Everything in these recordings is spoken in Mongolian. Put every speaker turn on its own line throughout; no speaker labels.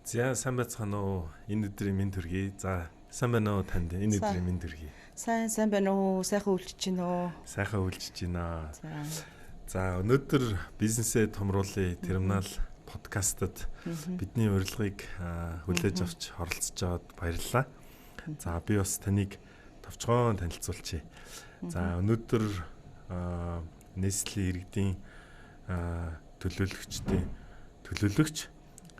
За, сайн байцгаана уу? Энэ өдрийн мэнд төргий. За, сайн байна уу танд? Энэ өдрийн мэнд төргий.
Сайн байна уу? Сайхан үйлчиж байна уу?
Сайхан үйлчиж байна. За, өнөөдөр бизнесээ томруулъя терминал подкастад бидний урилгыг хүлээж авч оролцож байгаад баярлалаа. За, би бас таныг товчхон танилцуулчихъя. За, өнөөдөр Nestle иргэдийн төлөөлөгчдийн төлөөлөгч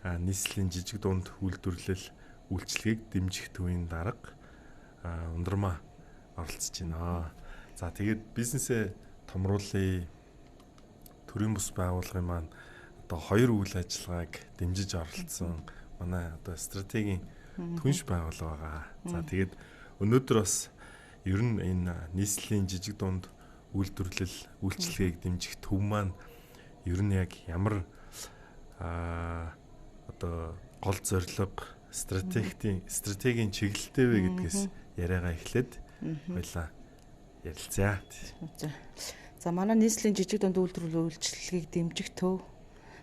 нийслэлийн жижиг дунд үйлдвэрлэл үйлчилгээг дэмжих төвийн дарга Ундрмаа оролцож байна. За, тэгээд бизнесээ томруулъя төрийн бус байгууллагын маань одоо хоёр үйл ажиллагааг дэмжиж оролцсон манай одоо стратегийн түнш байгууллага байгаа. За, тэгээд өнөөдөр бас ер нь энэ нийслэлийн жижиг дунд үйлдвэрлэл үйлчилгээг дэмжих төв маань ер нь яг ямар одоо гол зорилго, стратегийн чиглэлтэй вэ гэдгээс яриагаа эхлээд хоёлаа ярилцъя.
За, манай нийслэлийн жижиг дунд үйлдвэрлэл үйлчилгээг дэмжих төв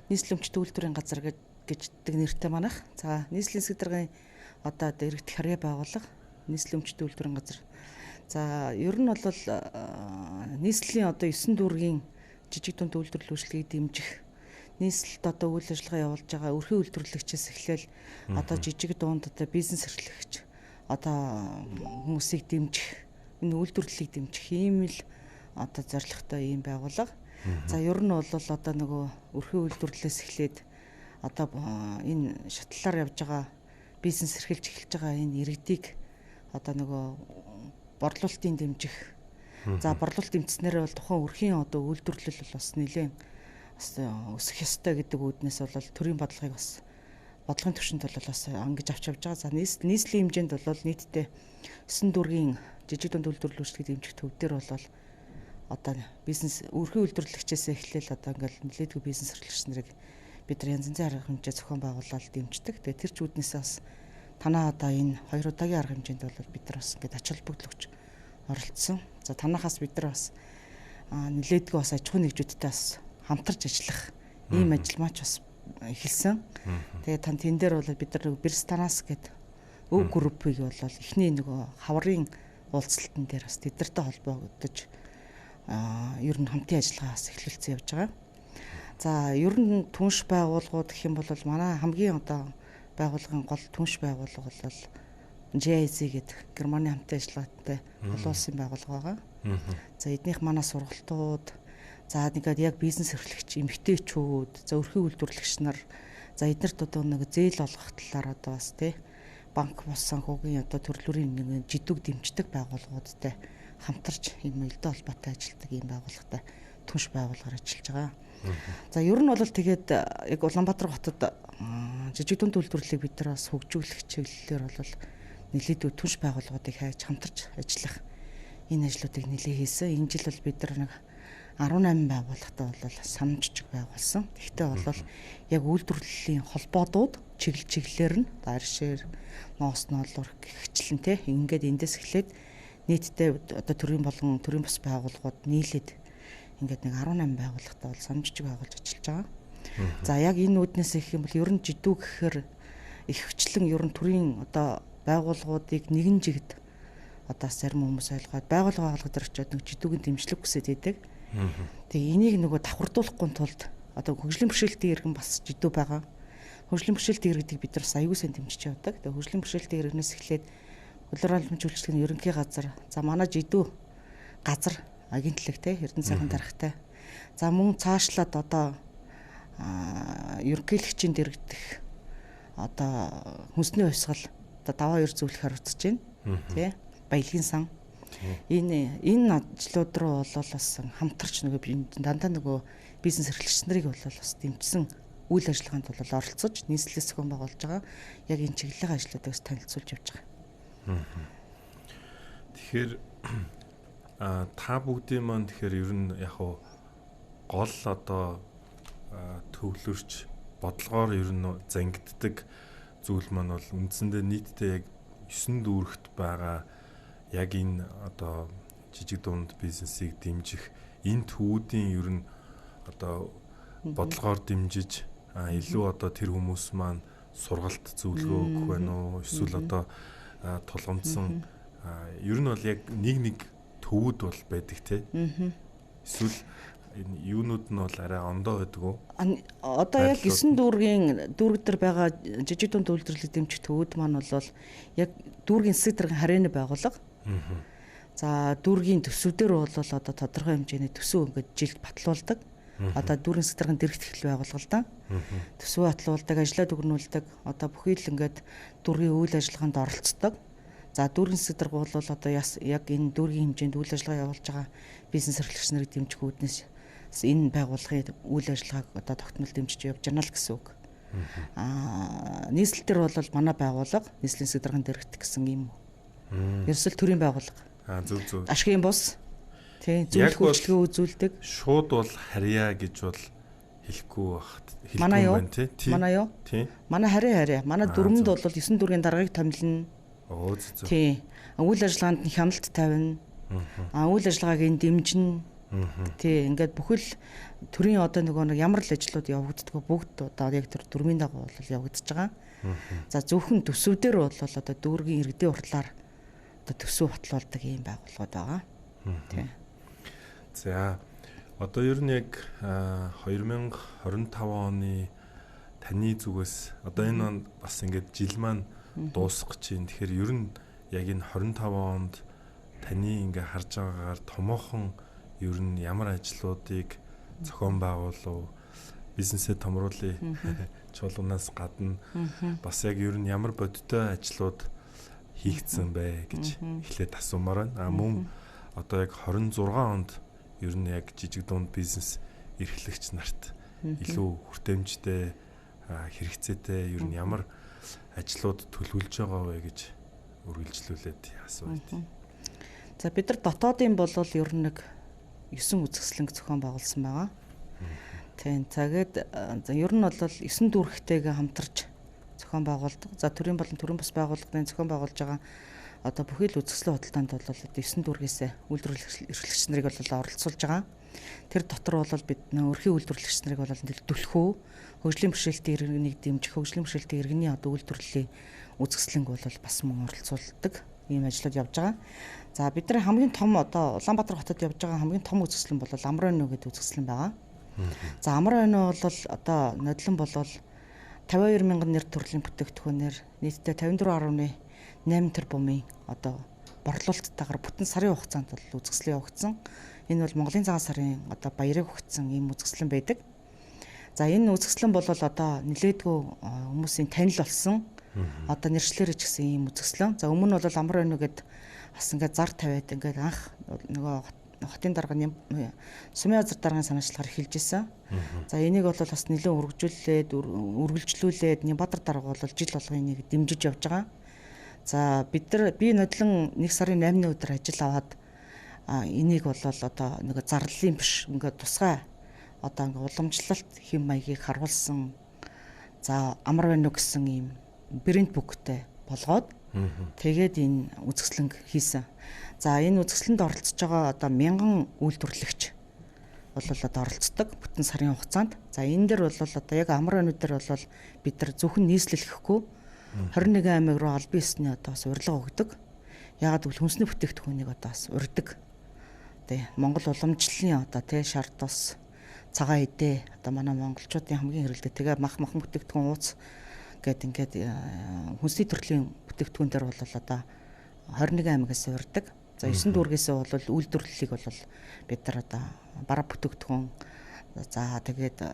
нийслэл өмчт үйлдвэрийн газар гэждэг нэртэй манайх. За, нийслэлийн засаг даргын одоо дэрэгдэх харьяа байгууллага нийслэлийн өмчт үйлдвэрийн газар. За, ер нь бол нийслэлийн одоо 9 дүүргийн жижиг дунд үйлдвэрлэл үйлчилгээг дэмжих нийслэлд одоо үйл ажиллагаа явуулж байгаа өрхөн үйлдвэрлэгчээс эхлээл одоо жижиг дунд одоо бизнес эрхлэгч одоо хүмүүсийг дэмжих, энэ үйлдвэрлэлийг дэмжих ийм л одоо зорилготой ийм байгууллага. За, ер нь бол одоо нөгөө өрхөн үйлдвэрлэлээс эхлээд одоо энэ шатлалаар явж байгаа бизнес эрхэлж эхэлж байгаа энэ иргэдийг одоо нөгөө борлуулалтын дэмжих. За, борлуулалт дэмжснээр бол тухайн өрхийн одоо үйлдвэрлэл бол бас нэлээд бас өсөх ёстой гэдэг үүднээс бол төрийн бодлогыг бас бодлогын түвшинд бол бас ангиж авч явж байгаа. За, нийслэлийн хэмжээнд бол нийтдээ 9 дүүргийн жижиг дунд үйлдвэрлэл үйлчилгээг дэмжих төв дээр бол одоо бизнес өрхөн үйлдвэрлэгчээс эхлээл одоо ингээл нэлээдгүй бизнес эрхлэгч нарыг бид нар янз янзын арга хэмжээ зохион байгуулаад дэмждэг. Тэгээ тэр ч үүднээс бас танаа одоо энэ хоёр удаагийн арга хэмжээнд бол бид нар бас ингээд ач холбогдол өгч оролцсон. За, танахаас бид нар бас нэлээдгүй бас аж ахуйн нэгжүүдтэй бас хамтарч ажиллах ийм ажил маань бас эхэлсэн. Тэгээ тань тэн дээр бол бид нар Бирстанаас гээд өв группийг бол эхний нөгөө хаврын уулзалтан дээр бас тэдэртэй холбогдож ер нь хамтын ажиллагаа бас эхлүүлсэн явж байгаа. За, ер нь түнш байгууллагууд гэх юм бол манай хамгийн одоо байгууллагын гол түнш байгууллага бол GIZ гэдэг Германы хамтын ажиллагаатай олон улсын байгууллага байгаа. За, эднийх манай сургалтууд, за нэгээд яг бизнес эрхлэгч эмэгтэйчүүд, за өрхийн үйлдвэрлэгч нар, за эднэрт одоо нэг зээл олгох талаар одоо бас тий банк бус санхүүгийн одоо төрлөрийн нэг жидүүг дэмждэг байгууллагуудтай хамтарч ийм элдэн холбоотой ажилладаг ийм байгууллагатай түнш байгууллагаар ажиллаж байгаа. За, ер нь бол тэгээд яг Улаанбаатар хотод жижиг дунд үйлдвэрлэлийг бид нар бас хөгжүүлэх чиглэлээр бол нэлээдгүй түнш байгууллагуудыг хайж хамтарч ажиллах энэ ажлуудыг нэлээ хийсэн. Энэ жил бол бид нар нэг 18 байгууллагатай бол санам жижиг байгуулсан. Тэгэхдээ бол яг үйлдвэрлэлийн холбоодууд чиглэл чиглэлээр нь аршир, ноос ноолуур гихчлэн те ингээд эндээс эхлээд нийтдээ одоо төрийн болон төрийн бус байгууллагууд нийлээд ингээд нэг 18 байгууллагатай бол санам жижиг байгуулж ажиллаж байгаа. За, яг энэ үүднээс их юм бол ер нь жидүү гэхээр их хвчлэн ер нь төрийн одоо байгууллагуудыг нэгэн жигд одоо зарим хүмүүс ойлгоод байгууллага дээр очиод нэг жидүүгийн дэмжлэг хүсээд идэг. Тэгээ энийг нөгөө давхардуулахгүй тулд одоо хөгжлийн бэрхшээлтэй иргэн бас жидүү байгаа. Хөгжлийн бэрхшээлтэй иргэдийг бид нар бас аюул сан дэмжиж явдаг. Тэгээ хөгжлийн бэрхшээлтэй иргэнээс эхлээд хөлөр албан үйлчлэгийн ерөнхий газар, за манай жидүү газар агентлаг те Эрдэнэ сайхан даргатай. За, мөн цаашлаад одоо ерөнхийлөгчийн дэрэгдэх одоо хүнсний хувьсгал одоо даваа хоёр зөвлөх хариуцж байна. Тэ баялагын сан. Энэ ажлууд руу бол бас хамтарч нөгөө дандаа нөгөө бизнес эрхлэгч нарыг бол бас дэмжсэн үйл ажиллагаанд бол оролцож нийслэлээс зохион байгуулж байгаа яг энэ чиглэлийн ажлуудыг бас танилцуулж явж байгаа.
Тэгэхээр та бүгдийн маань тэгэхээр ер нь яг гол одоо төвлөрч бодлогоор ер нь зангиддаг зүйл маань бол үндсэндээ нийтдээ яг 9 дүүрэгт байгаа яг энэ одоо жижиг дунд бизнесийг дэмжих энэ төвүүдийн ер нь одоо бодлогоор дэмжиж илүү одоо тэр хүмүүс маань Сургалт зөвлөгөө өгөх байна уу? Эсвэл одоо тулгамдсан ер нь бол яг нэг төвүүд бол байдаг те. Эсвэл энэ юунууд нь бол арай ондоо байдаг уу?
Одоо яг 9 дүүргийн дүүрэг дээр байгаа жижиг дунд үйлдвэрлэлийг дэмжих төвүүд маань бол яг дүүргийн засаг даргын харьяаны байгууллага. За дүүргийн төсвүүдэр бол одоо тодорхой хэмжээний төсөв ингээд жилд батлуулдаг. Одоо дүүргийн засаг даргын дэрэгт эхлэл байгууллага л да. Төсөв батлуулдаг, ажлаа дүгнүүлдэг. Одоо бүхий л ингээд дүүргийн үйл ажиллагаанд оролцдог. За дүүргийн засаг дарга бол одоо яг энэ дүүргийн хэмжээнд үйл ажиллагаа явуулж байгаа бизнес эрхлэгч нарыг дэмжих үүднээс энэ байгууллагын үйл ажиллагааг одоо тогтмол дэмжиж явж байна л гэсэн үг. Нийслэл төр бол манай байгууллага нийслэлийн засаг даргын дэрэгт гэсэн юм. Ерөөсөл төрийн байгууллага.
Зөв.
Ашигын бус. Тий, зөвлөх үйлчилгээ үзүүлдэг.
Шууд бол харьяа гэж бол хэлэхгүй багт. Хэлэхгүй
юм байна тий. Манай юу?
Тий.
Манай харьяа. Манай дүрмэнд бол 9 дүүргийн даргаыг томилно.
Зөв.
Тий. Үйл ажиллагаанд нь хяналт тавина. Үйл ажиллагааг нь дэмжинэ. Тий, ингээд бүхэл төрийн одоо нөгөө нэг ямар л ажлууд явагддггүй бүгд одоо яг тэр дүрмийн дагуу бол явагдаж байгаа. За зөвхөн төсвүүдэр бол одоо дүүргийн иргэдийн уртлаар одоо төсөв батлуулдаг ийм байгууллагууд байгаа. Тий.
За одоо ер нь яг 2025 оны таны зүгээс одоо энэ он бас ингээд жил маань дуусах гэж байна. Тэгэхээр ер нь яг энэ 25 онд таны ингээ харж байгаагаар томоохон ер нь ямар ажлуудыг зохион байгуулав, бизнесээ томруулъя чуулганаас гадна бас яг ер нь ямар бодиттой ажлууд хийгдсэн бэ гэж эхлээд асуумаар байна. Мөн одоо яг 26 онд ер нь яг жижиг дунд бизнес эрхлэгч нарт илүү хүртээмжтэй, хэрэгцээтэй ер нь ямар ажлууд төлөвлөж байгаа вэ гэж үргэлжлүүлээд асууя.
За бид нар дотоодын бол ер нь нэг 9 үзэсгэлэнг зохион байгуулсан байгаа. Тийм. Тэгээд ер нь бол 9 дүүрэгтэйгээ хамтарч зохион байгуулдаг. За төрийн болон төрийн бус байгууллагын зохион байгуулж байгаа одоо бүхий л үзэсгэлэн худалдаанд бол 9 дүүргээс үйлдвэрлэгч эрхлэгч нарыг бол оролцуулж байгаа. Тэр дотор бол бид өрхийн үйлдвэрлэгч нарыг бол түлхүү, хөгжлийн бэрхшээлтэй иргэнийг дэмжих, хөгжлийн бэрхшээлтэй иргэний одоо үйлдвэрлэлийн үзэсгэлэнг бол бас мөн оролцуулдаг ийм ажлууд явж байгаа. За бидний хамгийн том одоо Улаанбаатар хотод явж байгаа хамгийн том үзэсгэлэн бол Амар өнөө гэдэг үзэсгэлэн байгаа. За Амар өнөө бол одоо нодлон бол 52 мянган нэр төрлийн бүтээгдэхүүнээр нийтдээ 54.8 тэрбумын одоо борлуулалттайгаар бүтэн сарын хугацаанд бол үзэсгэлэн явагдсан. Энэ бол Монголын цагаан сарын одоо баярыг өгсөн ийм үзэсгэлэн байдаг. За энэ үзэсгэлэн бол одоо нэлээдгүй хүмүүсийн танил болсон. Одоо нэршлэрэж гисэн ийм үзэсгэлэн. За өмнө нь бол Амар өнөө гэд бас ингээд зар тавиад ингээд анх нөгөө хотын дарга сумын газар даргын санаачлагаар эхэлж исэн. За энийг бол бас нэлээд өргөжүүлээд үргэлжлүүлээд Нямбатар дарга бол жил болгон энийг дэмжиж явж байгаа. За бид нар би нодлон 1 сарын 8-ны өдөр ажил аваад энийг бол одоо нэг зарлалын биш ингээд тусгай одоо ингээд уламжлалт хэм маягийг харуулсан. За Амар байна уу гэсэн ийм брэнд бүктэй болгоод тэгээд энэ үзэсгэлэнг хийсэн. За энэ үзэсгэлэнд оролцож байгаа одоо 1000 үйлдвэрлэгч бол одоо оролцдог бүтэн сарын хугацаанд. За энэ дэр бол одоо яг Амар өнөө дээр бол бид нар зөвхөн нийслэлэхгүй 21 аймаг руу албан ёсны одоо бас урилга өгдөг. Яагаад гэвэл хүнсний бүтээгдэхүүнийг одоо бас урьдаг. Тэ Монгол уламжлалын одоо тэ шар тус цагаан эдээ одоо манай монголчуудын хамгийн хэрэглэдэг. Тэгээ мах махан бүтээгдэхүүн ууц гэд ингээд хүнсний төрлийн бүтээгдэхүүн дээр бол одоо 21 аймагаас урьдаг. За 9 дүүргээс бол үйлдвэрлэлийг бол бид нар одоо бараа бүтээгдэхүүн за тэгээд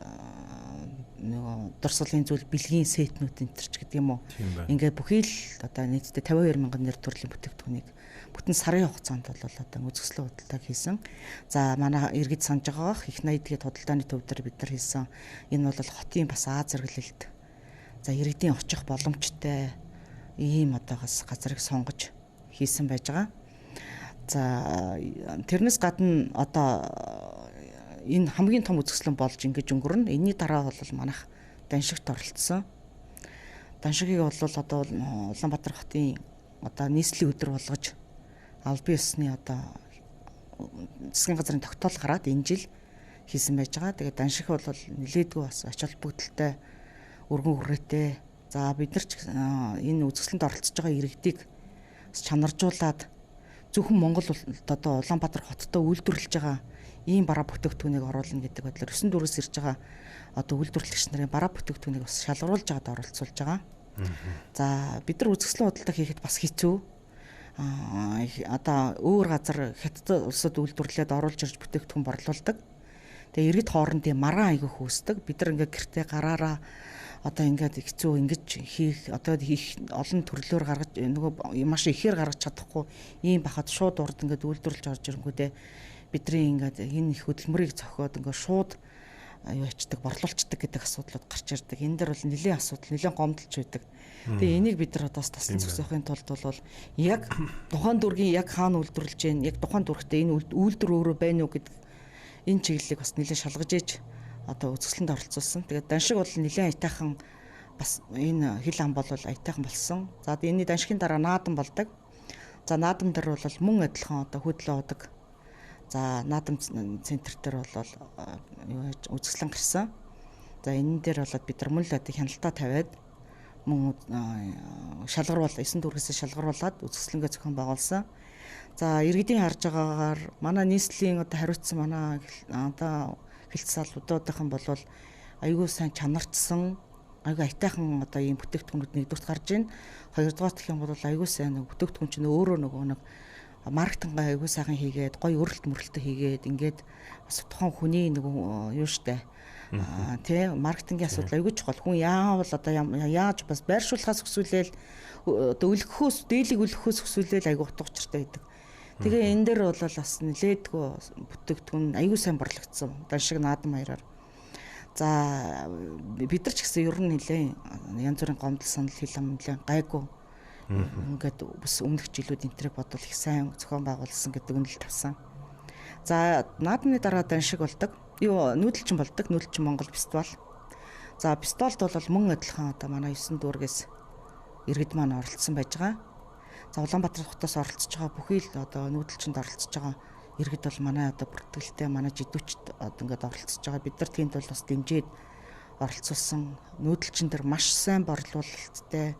нөгөө дурсгалын зүйл бэлгийн сетнүүд энэ төр ч гэдэг юм уу. Ингээд бүхий л одоо нийтдээ 52 мянган нэр төрлийн бүтээгдэхүүнийг бүтэн сарын хугацаанд бол одоо үзэсгэлэн худалдааг хийсэн. За манай иргэд санаж байгаа их 80 тэгээд худалдааны төв дээр бид нар хийсэн. Энэ бол хотын бас Аа зэрэглэлд за иргэдийн очих боломжтой ийм одоо бас газрыг сонгож хийсэн байж байгаа. За тэрнээс гадна одоо энэ хамгийн том үзэсгэлэн болж ингэж өнгөрнө. Энийний дараа бол манайх Даншигт оролцсон. Даншигийг бол одоо Улаанбаатар хотын одоо нийслэлийн өдөр болгож албан ёсны одоо засгийн газрын тогтоол гараад энэ жил хийсэн байж байгаа. Тэгээд Даншиг бол нэлээдгүй бас ач холбогдолтой, өргөн хүрээтэй За бид нар ч энэ үзэсгэлэнд оролцож байгаа иргэдийг чанаржуулаад зөвхөн Монгол одоо Улаанбаатар хоттой үйлдвэрлэж байгаа ийм бараа бүтээгдэхүүнийг оруулна гэдэг байдлаар 9 дүүргээс ирж байгаа одоо үйлдвэрлэгч нарын бараа бүтээгдэхүүнийг бас шалгаруулж байгаад оролцуулж байгаа. За бид нар үзэсгэлэн худалдаа хийхэд бас хэцүү. Одоо өөр газар Хятад улсад үйлдвэрлээд оруулж ирж бүтээгдэхүүн борлуулдаг. Тэгээ иргэд хоорондын маргаан айгүй хөөсдөг. Бид нар ингээ гэртээ гараараа одоо ингээд хэцүү ингэж хийх одоо хийх олон төрлөөр гаргаж нөгөө маш ихээр гаргаж чадахгүй ийм бахад шууд урд ингээд үйлдвэрлэж орж ирэнгүүтээ бидний ингээд энэ их хөдөлмөрийг зохиод ингээд шууд юу ячдаг борлуулцдаг гэдэг асуудлууд гарч ирдэг. Энэ дээр бол нэлээн асуудал, нэлээн гомдолч байдаг. Тэгээ энийг бид нар одоо тасан зогсоохын тулд бол яг тухайн дүүргийн яг хаана үйлдвэрлэж гэн, яг тухайн дүүрэгтээ энэ үйлдвэр өөрөө байна уу гэдэг энэ чиглэлийг бас нэлээн шалгаж ээж одоо үзэсгэлэнд оролцуулсан. Тэгээд даншиг бол нэлээн аятайхан бас энэ хил ам бол аятайхан болсон. За энэний даншигын дараа наадам болдог. За наадам дээр бол мөн адилхан одоо хөдлөө удаг. За наадам центр дээр бол юу яаж үзэсгэлэн гарсан. За энэ дээр болоод бид нар мөн л одоо хяналтаа тавиад мөн шалгаруул 9 дүүргээс шалгаруулад үзэсгэлэнгээ зохион байгуулсан. За иргэдийн харж байгаагаар манай нийслэлийн одоо хариуцсан манай одоо хэлтсалуудынхан болвол айгүй сайн чанарчсан, айгүй аятайхан одоо ийм бүтээгдэхүүнүүд нэгдүгürt гарч байна. Хоёрдугаар гэх юм бол айгүй сайн бүтээгдэхүүн чинь өөрөө нөгөө нэг маркетинг айгүй сайхан хийгээд гоё өрөлт мөрлөлтөө хийгээд ингээд бас тухайн хүний нөгөө юу штэ тий маркетингийн асуудал айгүй чухал. Хүн яавал одоо яаж бас байршуулахаас өсвөлээл одоо өлгөхөөс дийлийг өлгөхөөс өсвөлээл айгүй утга учиртай байдаг. Тэгээ энэ дээр бол бас нэлээдгүй бүтээгдэхүүн айгүй сайн борлогдсон. Даншиг наадам маяраар. За бид нар ч гэсэн ер нь нэлээд янз бүрийн гомдол санал хил ам нэлээд гайгүй. Ингээд бас өмнөх жилүүд энтрийг бодвол их сайн зохион байгуулсан гэдэг үнэлэл тавьсан. За наадмын дараа даншиг болдог. Юу нүүдэлчин болдог. Нүүдэлчин Монгол фестивал. За фестивалд бол мөн адилхан одоо манай 9 дүүргээс иргэд маань оролцсон байж байгаа. За Улаанбаатар хотоос оролцож байгаа бүхий л одоо нүүдэлчинд оролцож байгаа иргэд бол манай одоо бүртгэлтэй манай жидүүчд одоо ингээд оролцож байгаа. Бид нар тэнд бол бас дэмжиж оролцуулсан. Нүүдэлчин дээр маш сайн борлуулалттай.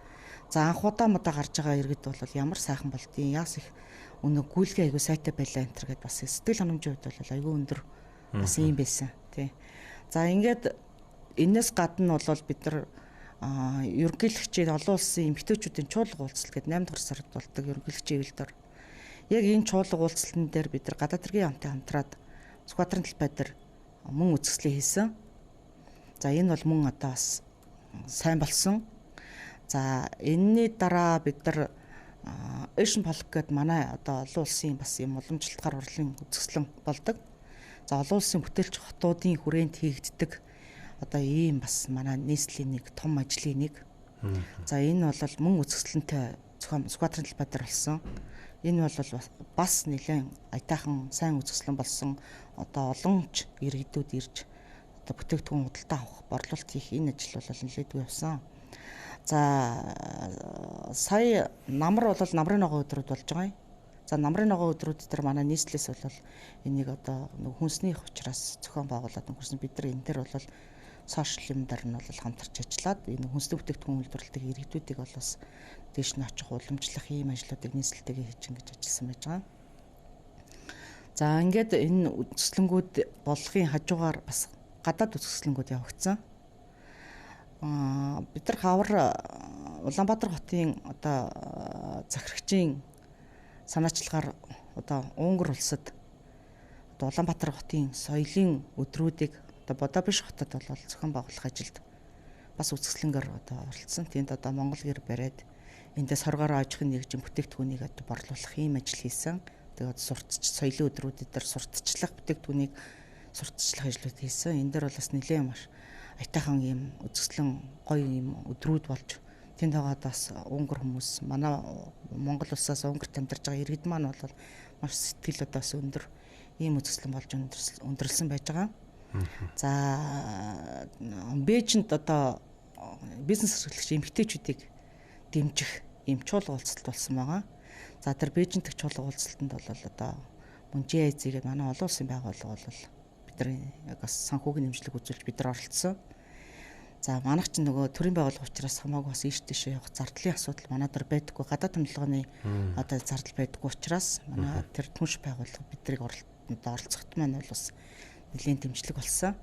За анх удаа мудаа гарч байгаа иргэд бол ямар сайхан болдیں۔ Яас их өнөө гүйлгээ айгуу сайтай байлаа энэ төр гэдээ бас сэтгэл ханамжийн хувьд бол айгуу өндөр бас юм байсан тий. За ингээд энэс гадна бол бид нар ерөнхийлөгчийн олон улсын эмэгтэйчүүдийн чуулга уулзалт гэдэг 8 дугаар сард болдог ерөнхийлөгчийн хэвлэл дор. Яг энэ чуулга уулзалтан дээр бид нар гадаад хэргийн яамтай хамтраад Сүхбаатарын талбай дээр мөн үзэсгэлэн хийсэн. За энэ бол мөн одоо бас сайн болсон. За энэний дараа бид нар Asian Folk гэдэг манай одоо олон улсын бас юм уламжлалт гар хурлын үзэсгэлэн болдог. За олон улсын бүтээлч хотуудын хүрээнд хийгддэг одоо ийм бас манай нийслэлийн нэг том ажлын нэг. За энэ бол мөн үзэсгэлэнтэй зохион Сүхбаатарын талбай дээр болсон. Энэ бол бас нэлээд аятайхан сайн үзэсгэлэн болсон. Одоо олон ч иргэдүүд ирж одоо бүтээгдэхүүн худалдаа авах, борлуулалт хийх энэ ажил бол нэлээдгүй явсан. За сая намар бол намрын ногоо өдрүүд болж байгаа юм. За намрын ногоо өдрүүд дээр манай нийслэлээс бол энийг одоо нэг хүнсний их учраас зохион байгуулад өнгөрсөн. Бид нар энэ дээр бол сошиал юм дээр нь бол хамтарч ажиллаад энэ хүнсний бүтээгдэхүүн үйлдвэрлэдэг иргэдүүдийг бол бас дээш нь очих уламжлах ийм ажлуудыг нийслэлтэйгээ хийж ингэж ажилласан байж байгаа. За ингээд энэ үзэсгэлэнгүүд болохын хажуугаар бас гадаад үзэсгэлэнгүүд явагдсан. Бид нар хавар Улаанбаатар хотын одоо захирагчийн санаачлагаар одоо Унгар улсад одоо Улаанбаатар хотын соёлын өдрүүдийг одоо Будапешт хотод бол зохион байгуулах ажилд бас үзэсгэлэнгээр одоо оролцсон. Тэнд одоо Монгол гэр бариад эндээс соргоороо аж ахуйн нэгжийн бүтээгдэхүүнийг одоо борлуулах ийм ажил хийсэн. Тэгээд сурталч соёлын өдрүүдэд дээр сурталчлах бүтээгдэхүүнийг сурталчлах ажлууд хийсэн. Энэ дээр бол бас нэлээд маш аятайхан ийм үзэсгэлэн гоё ийм өдрүүд болж тэнд байгаа бас Унгар хүмүүс манай Монгол улсаас Унгарт амьдарч байгаа иргэд маань бол маш сэтгэл одоо бас өндөр ийм үзэсгэлэн болж өндөрлсөн байж байгаа. За Бээжинд одоо бизнес эрхлэгч эмэгтэйчүүдийг дэмжих ийм чуулга уулзалт болсон байгаа. За тэр Бээжинд дэх чуулга уулзалтанд бол одоо мөн GIZ гэдэг манай олон улсын байгууллага бол бид нар яг бас санхүүгийн дэмжлэг үзүүлж бид нар оролцсон. За манайх ч нөгөө төрийн байгууллага учраас хамаагүй бас ийш тийшээ явах зардлын асуудал манай дээр байдаггүй. Гадаад томилгооны одоо зардал байдаггүй учраас манай тэр түнш байгууллага биднийг оролцоход маань бол бас нэлийн дэмжлэг болсон.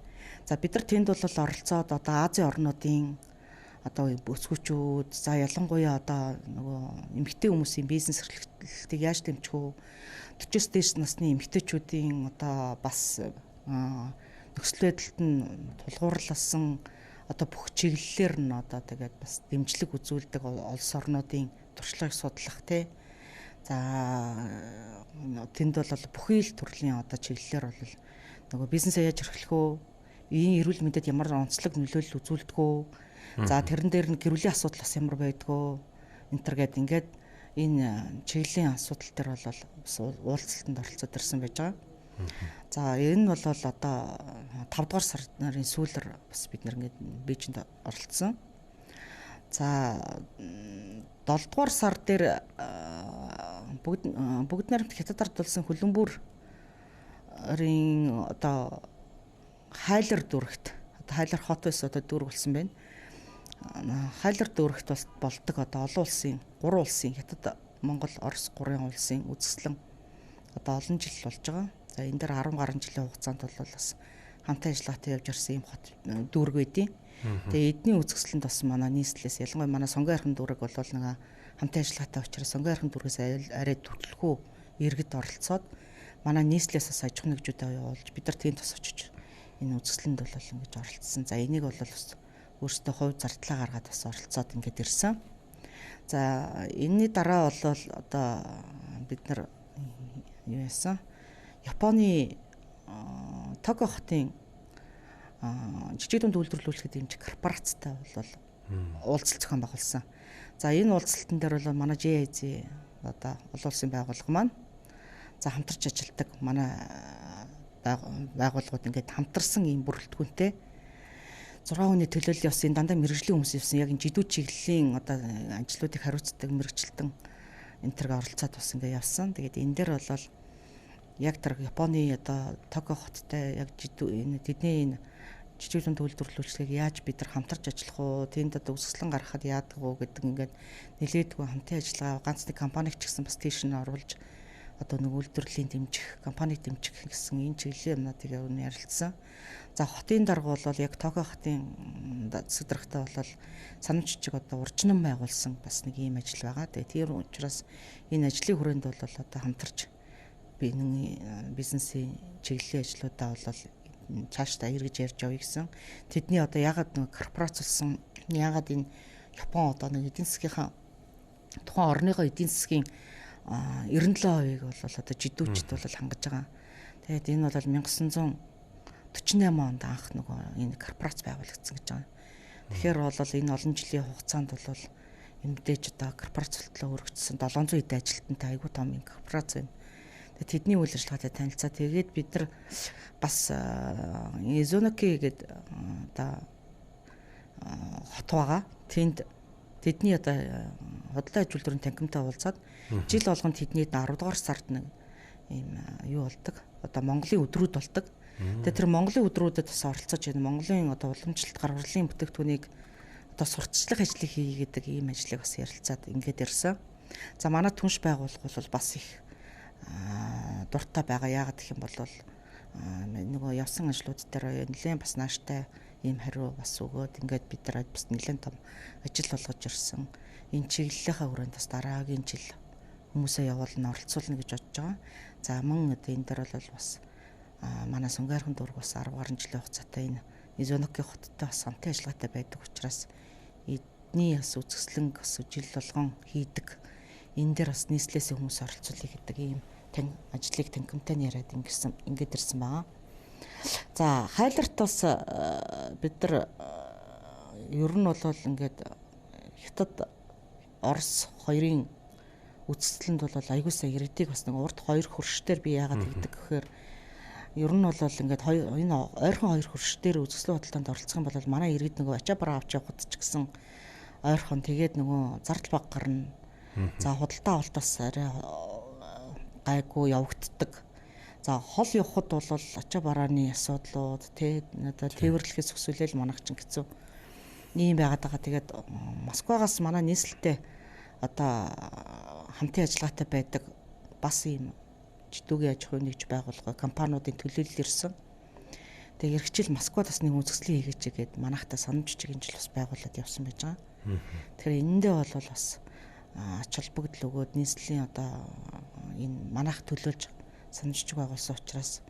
За бид нар тэнд бол оролцоод одоо Азийн орнуудын одоо өсгүүчүүд, за ялангуяа одоо нөгөө эмэгтэй хүмүүсийн бизнес эрхлэлтийг яаж дэмжих үү? 40-с дээш насны эмэгтэйчүүдийн одоо бас нөхцөл байдалд нь тулгуурласан одоо бүх чиглэлээр нь одоо тэгээд бас дэмжлэг үзүүлдэг улс орнуудын туршлагыг судлах тий. За тэнд бол бүхий л төрлийн одоо чиглэлээр бол нөгөө бизнесээ яаж эрхлэх үү? Ийм эрүүл мэндэд ямар онцлог нөлөөлөл үзүүлдэг үү? За тэрэн дээр нь гэр бүлийн асуудал бас ямар байдгүй энэ төр гээд ингээд энэ чиглэлийн асуудал дээр бол бас уулзалтанд оролцоод ирсэн байж байгаа. За энэ бол одоо 5 дугаар сарын сүүлэр бас бид нар ингээд Бээжинд оролцсон. За 7 дугаар сар дээр бүгд найрамд Хятад ард улсын хөлбөмбөрийн одоо хайлар дүүрэгт одоо хайлар хот байсан одоо дүүрэг болсон байна. Хайлар дүүрэгт болдог одоо олон улсын 3 улсын Хятад, Монгол, Орос 3 улсын үзэсгэлэн одоо олон жил болж байгаа. За энэ дээр 10 гаруй жилийн хугацаанд бол бас хамтын ажиллагаатай явж ирсэн юм хот дүүрэг байдیں۔ Тэгээ эдний үзэсгэлэнд бас манай нийслэлээс ялангуяа манай Сонгон архин дүүрэг бол нэг хамтын ажиллагаатай учраас Сонгон архин дүүргээс арай түлхүү иргэд оролцоод манай нийслэлээс бас аж ахуйн нэгжүүдээ явуулж бид нар тэнд бас очиж энэ үзэсгэлэнд бол ингэж оролцсон. За энийг бол бас өөрсдөө хувь зардлаа гаргаад бас оролцоод ингээд ирсэн. За энэний дараа бол одоо бид нар юу яасан? Японы Токио хотын жижиг дунд үйлдвэрлүүлэхэд дэмжих корпорацтай бол уулзалт зохион байгуулсан. За энэ уулзалтан дээр бол манай JIZ одоо олон улсын байгууллага маань за хамтарч ажилладаг манай байгууллагууд ингээд хамтарсан ийм бүрэлдэхүүнтэй 6 хүний төлөөлөл явсан, дандаа мэрэгжлийн хүмүүс явсан. Яг энэ жидүү чиглэлийн одоо ажлуудыг хариуцдаг мэрэгчлэн энэ төрг оролцоод бас ингээд явсан. Тэгээд энэ дээр бол яг тэр Японы одоо Токио хоттой яг жидүү энэ тэдний энэ жижиг дунд үйлдвэрлүүлэлтийг яаж бид нар хамтарч ажиллах уу, тэнд одоо үзэсгэлэн гаргахад яадаг уу гэдэг ингээд нэлээдгүй хамтын ажиллагаа ганц нэг компаниг ч гэсэн бас тийш нь оруулж одоо нэг үйлдвэрлэлийн дэмжих, компаниг дэмжих гэсэн энэ чиглэлийн юмнуудыг өмнө ярилцсан. За хотын дарга бол яг Токио хотын засаг даргатай бол санамж жижиг одоо уржнан байгуулсан бас нэг ийм ажил байгаа. Тэгээ тэр учраас энэ ажлын хүрээнд бол одоо хамтарч би нэг бизнесийн чиглэлийн ажлуудаа бол цаашдаа эргэж ярьж явъя гэсэн. Тэдний одоо ягаад нэг корпорац болсон, ягаад энэ Япон одоо нэг эдийн засгийнхаа тухайн орныхоо эдийн засгийн 97%-ийг бол одоо жидүүчд бол хангаж байгаа. Тэгээд энэ бол 1948 онд анх нөгөө энэ корпорац байгуулагдсан гэж байгаа. Тэгэхээр бол энэ олон жилийн хугацаанд бол мэдээж одоо корпорац болтлоо өргөжсөн 700 хэдэн ажилтнтай айгүй том юм корпорац байна. Тэдний үйл ажиллагаатай танилцаа. Тэгээд бид нар бас Изуноки гэдэг одоо хот байгаа. Тэнд тэдний одоо худалдаа аж үйлдвэрийн танхимтай уулзаад жил болгон тэдний 10 дугаар сард нэг ийм юу болдог. Одоо Монголын өдрүүд болдог. Тэгээд тэр Монголын өдрүүдэд бас оролцож энэ Монголын одоо уламжлалт гаргарлын бүтээгдэхүүнийг одоо сурталчлах ажлыг хийе гэдэг ийм ажлыг бас ярилцаад ингээд ирсэн. За манай түнш байгууллага бол бас их дуртай байгаа. Яагаад гэх юм бол нөгөө явсан ажлууд дээр нэлээд бас нааштай ийм хариу бас өгөөд ингээд бид нар бас нэлээд том ажил болгож ирсэн. Энэ чиглэлийнхаа хүрээнд бас дараагийн жил хүмүүсээ явуулна, оролцуулна гэж бодож байгаа. За мөн одоо энэ дээр бол бас манай Сунгайрхан дүүрэг бас 10 гаруй жилийн хугацаатай энэ Изуноки хоттой бас хамтын ажиллагаатай байдаг учраас эдний бас үзэсгэлэнг бас жил болгон хийдэг. Энэ дээр бас нийслэлээс хүмүүс оролцуулъя гэдэг ийм ажлыг танхимтай нь яриад ингээд ирсэн байгаа. За хайларт бас бид нар ер нь бол ингээд Хятад, Орос хоёрын үзэсгэлэнд бол аягүй сайн иргэдийг бас нэг урд хоёр хөрш дээр би яагаад тэгдэг гэхээр ер нь бол ингээд энэ ойрхон хоёр хөрш дээр үзэсгэлэн худалдаанд оролцох юм бол манай иргэд нөгөө ачаа бараа авч явхад ч гэсэн ойрхон тэгээд нөгөө зардал баг гарна. За худалдаа авалт бас арай гайгүй явагддаг. За хол явхад бол ачаа барааны асуудлууд тий одоо тээвэрлэхээс өсвөлэл манайх чинь хэцүү. Ийм байгаад байгаа. Тэгээд Москвагаас манай нийслэлтэй одоо хамтын ажиллагаатай байдаг бас ийм жидүүгийн аж ахуйн нэгж байгууллага компаниудын төлөөлөл ирсэн. Тэгээ эрх жил Москвад бас нэг үзэсгэлэн хийгээч гээд манайхтай санамж жижиг энэ жил бас байгуулад явсан байж байгаа. Тэгэхээр энэндээ бол бас ач холбогдол өгөөд нийслэлийн одоо энэ манайх төлөөлж санамж жижиг байгуулсан учраас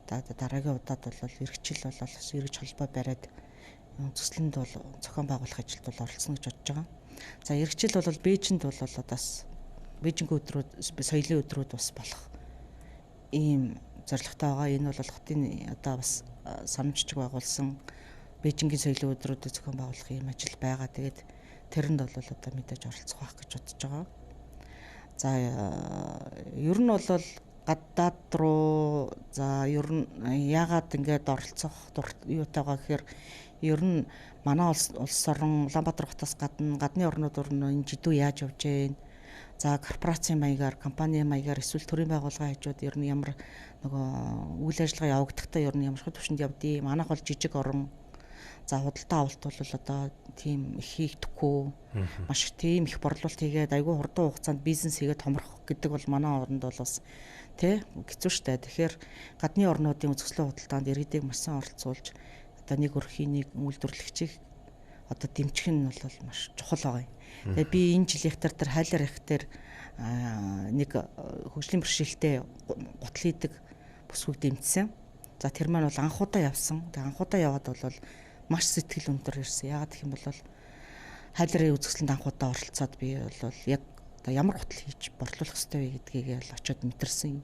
дараагийн удаад бол эрх жил бол бас эргэж холбоо бариад үзэсгэлэнд бол зохион байгуулах ажилд бол оролцоно гэж бодож байгаа. За эрх жил бол Бээжинд бол бас Бээжингийн өдрүүд соёлын өдрүүд бас болох ийм зорилготой байгаа. Энэ бол хотын одоо бас санамжчиг байгуулсан Бээжингийн соёлын өдрүүдэд зохион байгуулах ийм ажил байгаа. Тэгээд тэрэнд бол одоо мэдээж оролцох байх гэж бодож байгаа. За ер нь бол гадаад руу за ер нь яагаад ингэж оролцох юутайгаа гэхээр ер нь манай улс орон Улаанбаатар хотоос гадна гадны орнууд руу энэ жидүү яаж явж гэн. За корпорацийн маягаар, компани маягаар эсвэл төрийн байгууллагын хажууд ер нь ямар нөгөө үйл ажиллагаа явагдахдаа ер нь ямар түвшинд явдгийг. Манайх бол жижиг орон. За худалдаа авалт бол одоо тийм их хийгдэхгүй. Маш тийм их борлуулалт хийгээд айгүй хурдан хугацаанд бизнес хийгээд томрох гэдэг бол манай оронд бол бас тий хэцүү шттэ. Тэгэхээр гадны орнуудын үзэсгэлэн худалдаанд иргэдийг маш сайн оролцуулж одоо нэг өрхийн нэг үйлдвэрлэгчийг одоо дэмжих нь бол маш чухал байгаа юм. Тэгээ би энэ жилийнх тэр хайлар их тэр нэг хөгжлийн бэрхшээлтэй гутал хийдэг бүсгүйг дэмжсэн. За тэр маань бол анх удаа явсан. Тэгээ анх удаа яваад бол маш сэтгэл өндөр ирсэн. Яагаад гэх юм бол хайларын үзэсгэлэнд анх удаа оролцоод би бол яг одоо ямар гутал хийж борлуулах ёстой вэ гэдгийг л очиод мэдэрсэн.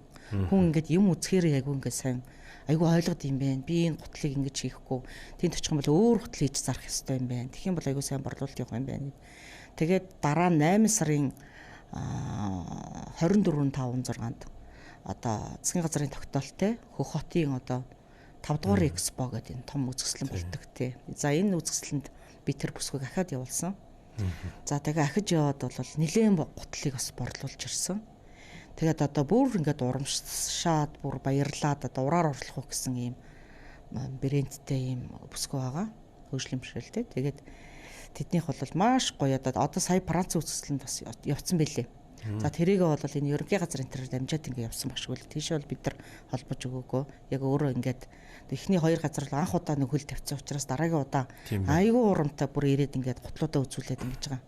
Хүн ингээд юм үзэхээр айгүй ингээд сайн айгүй ойлгод юм байна. Би энэ гутлыг ингэж хийхгүй. Тэнд очих юм бол өөр гутал хийж зарах ёстой юм байна. Тэгэх юм бол айгүй сайн борлуулалт явах юм байна. Тэгээд дараа нь 8 сарын 24 5 6-нд одоо засгийн газрын тогтоолттой Хөх хотын одоо 5 дугаар экспо гэдэг энэ том үзэсгэлэн болдог тий. За энэ үзэсгэлэнд би тэр бүсгүйг ахаад явуулсан. За тэгээ ахиж яваад бол нилээн гутлыг бас борлуулж ирсэн. Тэгээд одоо бүр ингээд урамшаад бүр баярлаад одоо ураар орлох уу гэсэн ийм брэндтэй ийм бүсгүй байгаа. Хөгжлийн бэрхшээлтэй. Тэгээд тэднийх бол маш гоё одоо сая Франц үзэсгэлэнд бас явцсан байлээ. За тэрийг бол энэ ерөнхий газар энэ төр дамжаад ингээ явсан башгүй л тийшээ бол бид нар холбож өгөөгөө. Яг өөрөө ингээд эхний хоёр газар л анх удаа нэг хөл тавьсан учраас дараагийн удаа айгүй урамтай бүр ирээд ингээд гутлуудаа үзүүлээд ингэж байгаа.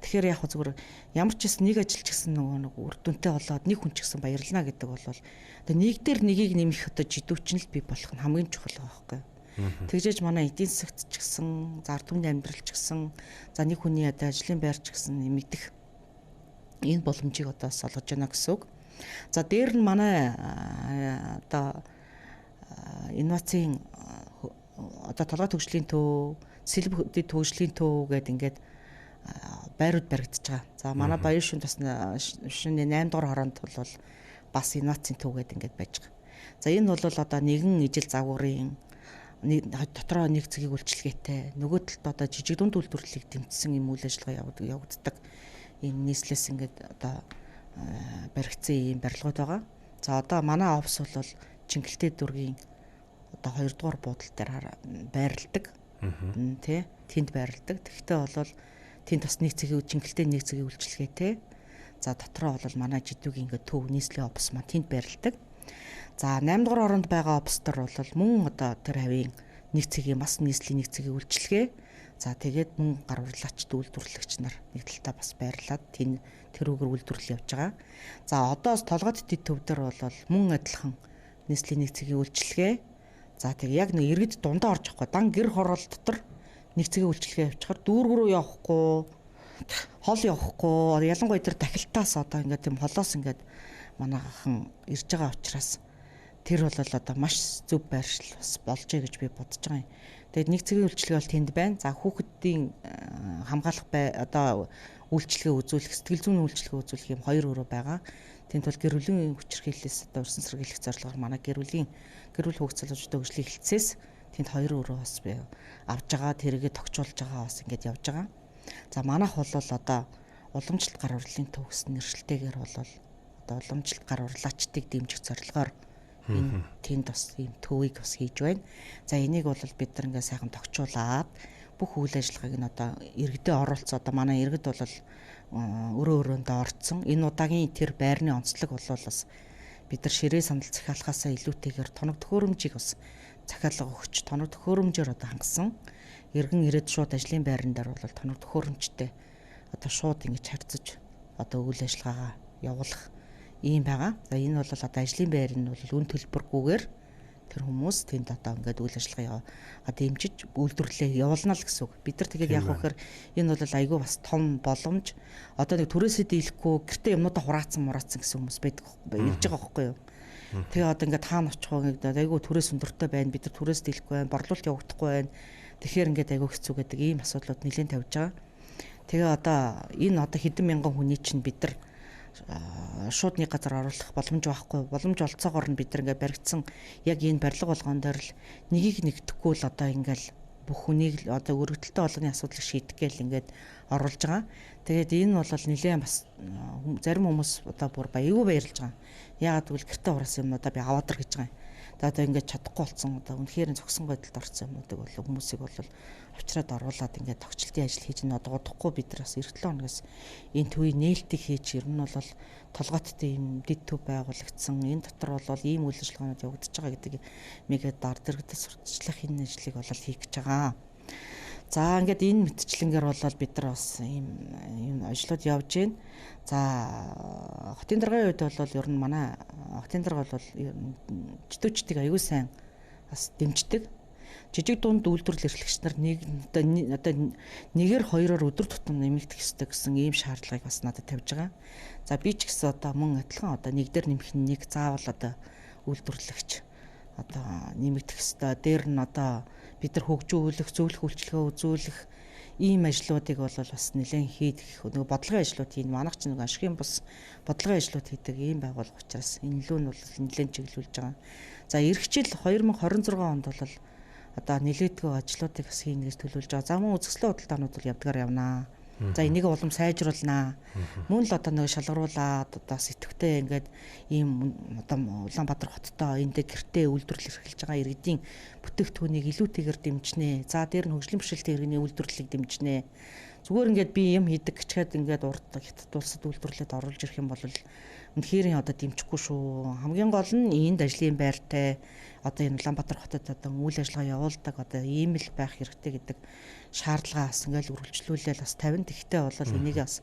Тэгэхээр яг зүгээр ямар ч гэсэн нэг ажил ч гэсэн нөгөө нэг үр дүнтэй болоод нэг хүн ч гэсэн баярлна гэдэг бол одоо нэг дээр нэгийг нэмэх одоо жидүүчин л бий болох нь хамгийн чухал байгаа байхгүй. Тэгжээж манай эдийн засагт ч гэсэн, за ард түмний амьдрал ч гэсэн, за нэг хүний одоо ажлын байр ч гэсэн нэмэгдэх энэ боломжийг одоо олгож байна гэсэн үг. За дээр нь манай одоо инновацийн одоо толгой төгжлийн төв, сэлбэг төгжлийн төв гэдэг ингээд байрууд баригдаж байгаа. За манай Баян шүнд бас шөнийн 8 дугаар хороонд бол бас инновацийн төв гэдэг ингээд байж байгаа. За энэ бол одоо нэгэн ижил загварын дотроо нэг цэгийг үйлчилгээтэй нөгөө талд одоо жижиг дунд үйлдвэрлэлийг дэмжсэн юм үйл ажиллагаа явагддаг. Энэ нийслэлээс ингээд одоо баригдсан ийм барилгууд байгаа. За одоо манай офис бол Чингэлтэй дүүргийн одоо 2 дугаар буудал дээр байрладаг. Тэ тэнд байрладаг. Тэгэхдээ бол тэнд бас нэг цэгийн Чингэлтэй нэг цэгийн үйлчилгээтэй. За дотроо бол манай жидүүгийн ингээд төв нийслэлийн офис маань тэнд байрладаг. За 8 дугаар оронд байгаа офис тор бол мөн одоо тэр хавийн нэг цэгийн бас нийслэлийн нэг цэгийн үйлчилгээ. За тэгээд мөн гар урлаачд үйлдвэрлэгч нар нэг талдаа бас байрлаад тэрүүгээр үйлдвэрлэл явж байгаа. За одоос толгойд дэд төв дээр бол мөн адилхан нийслэлийн нэг цэгийн үйлчилгээ. За тэг яг нэг иргэд дундаа орж явахгүй дан гэр хороол дотор нэг цэгийн үйлчилгээ явчихаар дүүрэг рүү явахгүй, хол явахгүй. Ялангуяа тэр дахилтаас одоо ингээд тийм холоос ингээд манайхан ирж байгаа учраас тэр бол одоо маш зөв байршил бас болжээ гэж би бодож байгаа юм. Тэгээд нэг цэгийн үйлчилгээ бол тэнд байна. За хүүхэдийн хамгаалах бай одоо үйлчилгээ үзүүлэх, сэтгэл зүйн үйлчилгээ үзүүлэх юм хоёр өрөө байгаа. Тэнд бол гэр бүлийн хүчирхийллээс одоо урьдчилан сэргийлэх зорилгоор манай гэр бүл хүүхд залуучуудын хөгжлийн хэлтсээс тэнд хоёр өрөө бас би авж байгаа, тэргээ тогтчулж байгаа бас ингээд явж байгаа. За манайх бол одоо уламжлалт гар урлалын төв гэсэн нэршилтэйгээр бол одоо уламжлалт гар урлаачдыг дэмжих зорилгоор энэ тэнд бас ийм төвийг бас хийж байна. За энийг бол бид нар ингээд сайхан тогтчуулаад Бүх үйл ажиллагааг нь одоо иргэдээ оруулсан. Одоо манай иргэд бол өрөө өрөөндөө орцсон. Энэ удаагийн тэр байрны онцлог бол бас бид нар ширээ сандал захиалахаасаа илүүтэйгээр тоног төхөөрөмжийг бас захиалга өгч тоног төхөөрөмжөөр одоо хангасан. Иргэн ирээд шууд ажлын байран дээр бол тоног төхөөрөмжтэй одоо шууд ингэж харьцаж одоо үйл ажиллагаагаа явуулах ийм байгаа. За энэ бол одоо ажлын байр нь бол үн төлбөргүйгээр тэр хүмүүс тэнд одоо ингээд үйл ажиллагаа дэмжиж үйлдвэрлэлээ явуулна л гэсэн үг. Бид нар тэгээд яг вэхээр энэ бол айгүй бас том боломж. Одоо нэг түрээсээ дийлэхгүй гэртээ юмнуудаа хураацсан мураацсан гэсэн хүмүүс байдаг ирж байгаа байхгүй юу? Тэгээ одоо ингээд хаана очих вэ гэдэг айгүй түрээс өндөртэй байна. Бид нар түрээс дийлэхгүй байна, борлуулалт явагдахгүй байна. Тэгэхээр ингээд айгүй хэцүү гэдэг ийм асуудлууд нэлээд тавьж байгаа. Тэгээ одоо энэ одоо хэдэн мянган хүний чинь бид нар шууд нэг газар оруулах боломж байхгүй. Боломж олцоогоор нь бид нар ингээд баригдсан яг энэ барилга болгон дээр л нэгийг нэгдэхгүй л одоо ингээд бүх хүнийг л одоо өргөдөлтөй болгоны асуудлыг шийдэх гээл ингээд оруулж байгаа. Тэгээд энэ бол нэлээд бас зарим хүмүүс одоо бүр аягүй баярлж байгаа. Яагаад гэвэл гэртээ хураасан юмнуудаа би аваад ир гэж байгаа юм. Тэгээд одоо ингээд чадахгүй болсон одоо үнэхээр зогсон байдалд орсон юмнуудыг бол хүмүүсийг бол авчираад оруулаад ингээд тогтчлтын ажил хийж нь одоо удахгүй бид нар бас эх 7 хоногоос энэ төвийн нээлтийг хийж ер нь бол толгойттой юм дэд төв байгуулагдсан. Энэ дотор бол ийм үйл ажиллагаанууд явагдаж байгаа гэдэг мэгээ дард дэргэдэд сурталчлах энэ ажлыг бол хийх гэж байгаа. За ингээд энэ мэтчлэнгээр бол бид нар бас ийм ажлууд явж байна. За хотын даргын үед бол ер нь манай хотын дарга бол жидүүчдийг аюул сайн бас дэмждэг. Жижиг дунд үйлдвэрлэл эрхлэгч нар нэг одоо нэгээр хоёроор өдөр тутам нэмэгдэх ёстой гэсэн ийм шаардлагыг бас надад тавьж байгаа. За би ч гэсэн одоо мөн адилхан одоо нэг дээр нэмэх нь нэг заавал одоо үйлдвэрлэгч одоо нэмэгдэх ёстой. Дээр нь одоо бид нар хөгжүүлэх, зөвлөх үйлчилгээ үзүүлэх ийм ажлуудыг бол бас нэлээд хийх нөгөө бодлогын ажлууд хийн. Манайх ч нэг ашигын бус бодлогын ажлууд хийдэг ийм байгууллага учраас энэ лүү нь бол нэлээд чиглүүлж байгаа. За эх жил 2026 онд бол одоо нэлээдгүй ажлуудыг бас хийнэ гэж төлөвлөж байгаа. За мөн үзэсгэлэн худалдаанууд бол явдгаар явнаа. За энийг улам сайжруулнаа. Мөн л одоо нэг шалгаруулад одоо сэтгвтэй ингээд ийм одоо Улаанбаатар хоттой энд гэртээ үйлдвэрлэл эрхэлж байгаа иргэдийн бүтээгдэхүүнийг илүүтэйгээр дэмжинэ. За дээр нь хөгжлийн бэрхшээлтэй иргэний үйлдвэрлэлийг дэмжинэ. Зүгээр ингээд би юм хийдэг гэчихэд ингээд урд хятад улсад үйлдвэрлэлд оруулж ирэх юм бол үнэхээр одоо дэмжихгүй шүү. Хамгийн гол нь энд ажлын байртай одоо энэ Улаанбаатар хотод одоо үйл ажиллагаа явуулдаг одоо ийм л байх хэрэгтэй гэдэг шаардлага бас ингээл үргэлжлүүлээл бас 50 тэгтээ бол энийг бас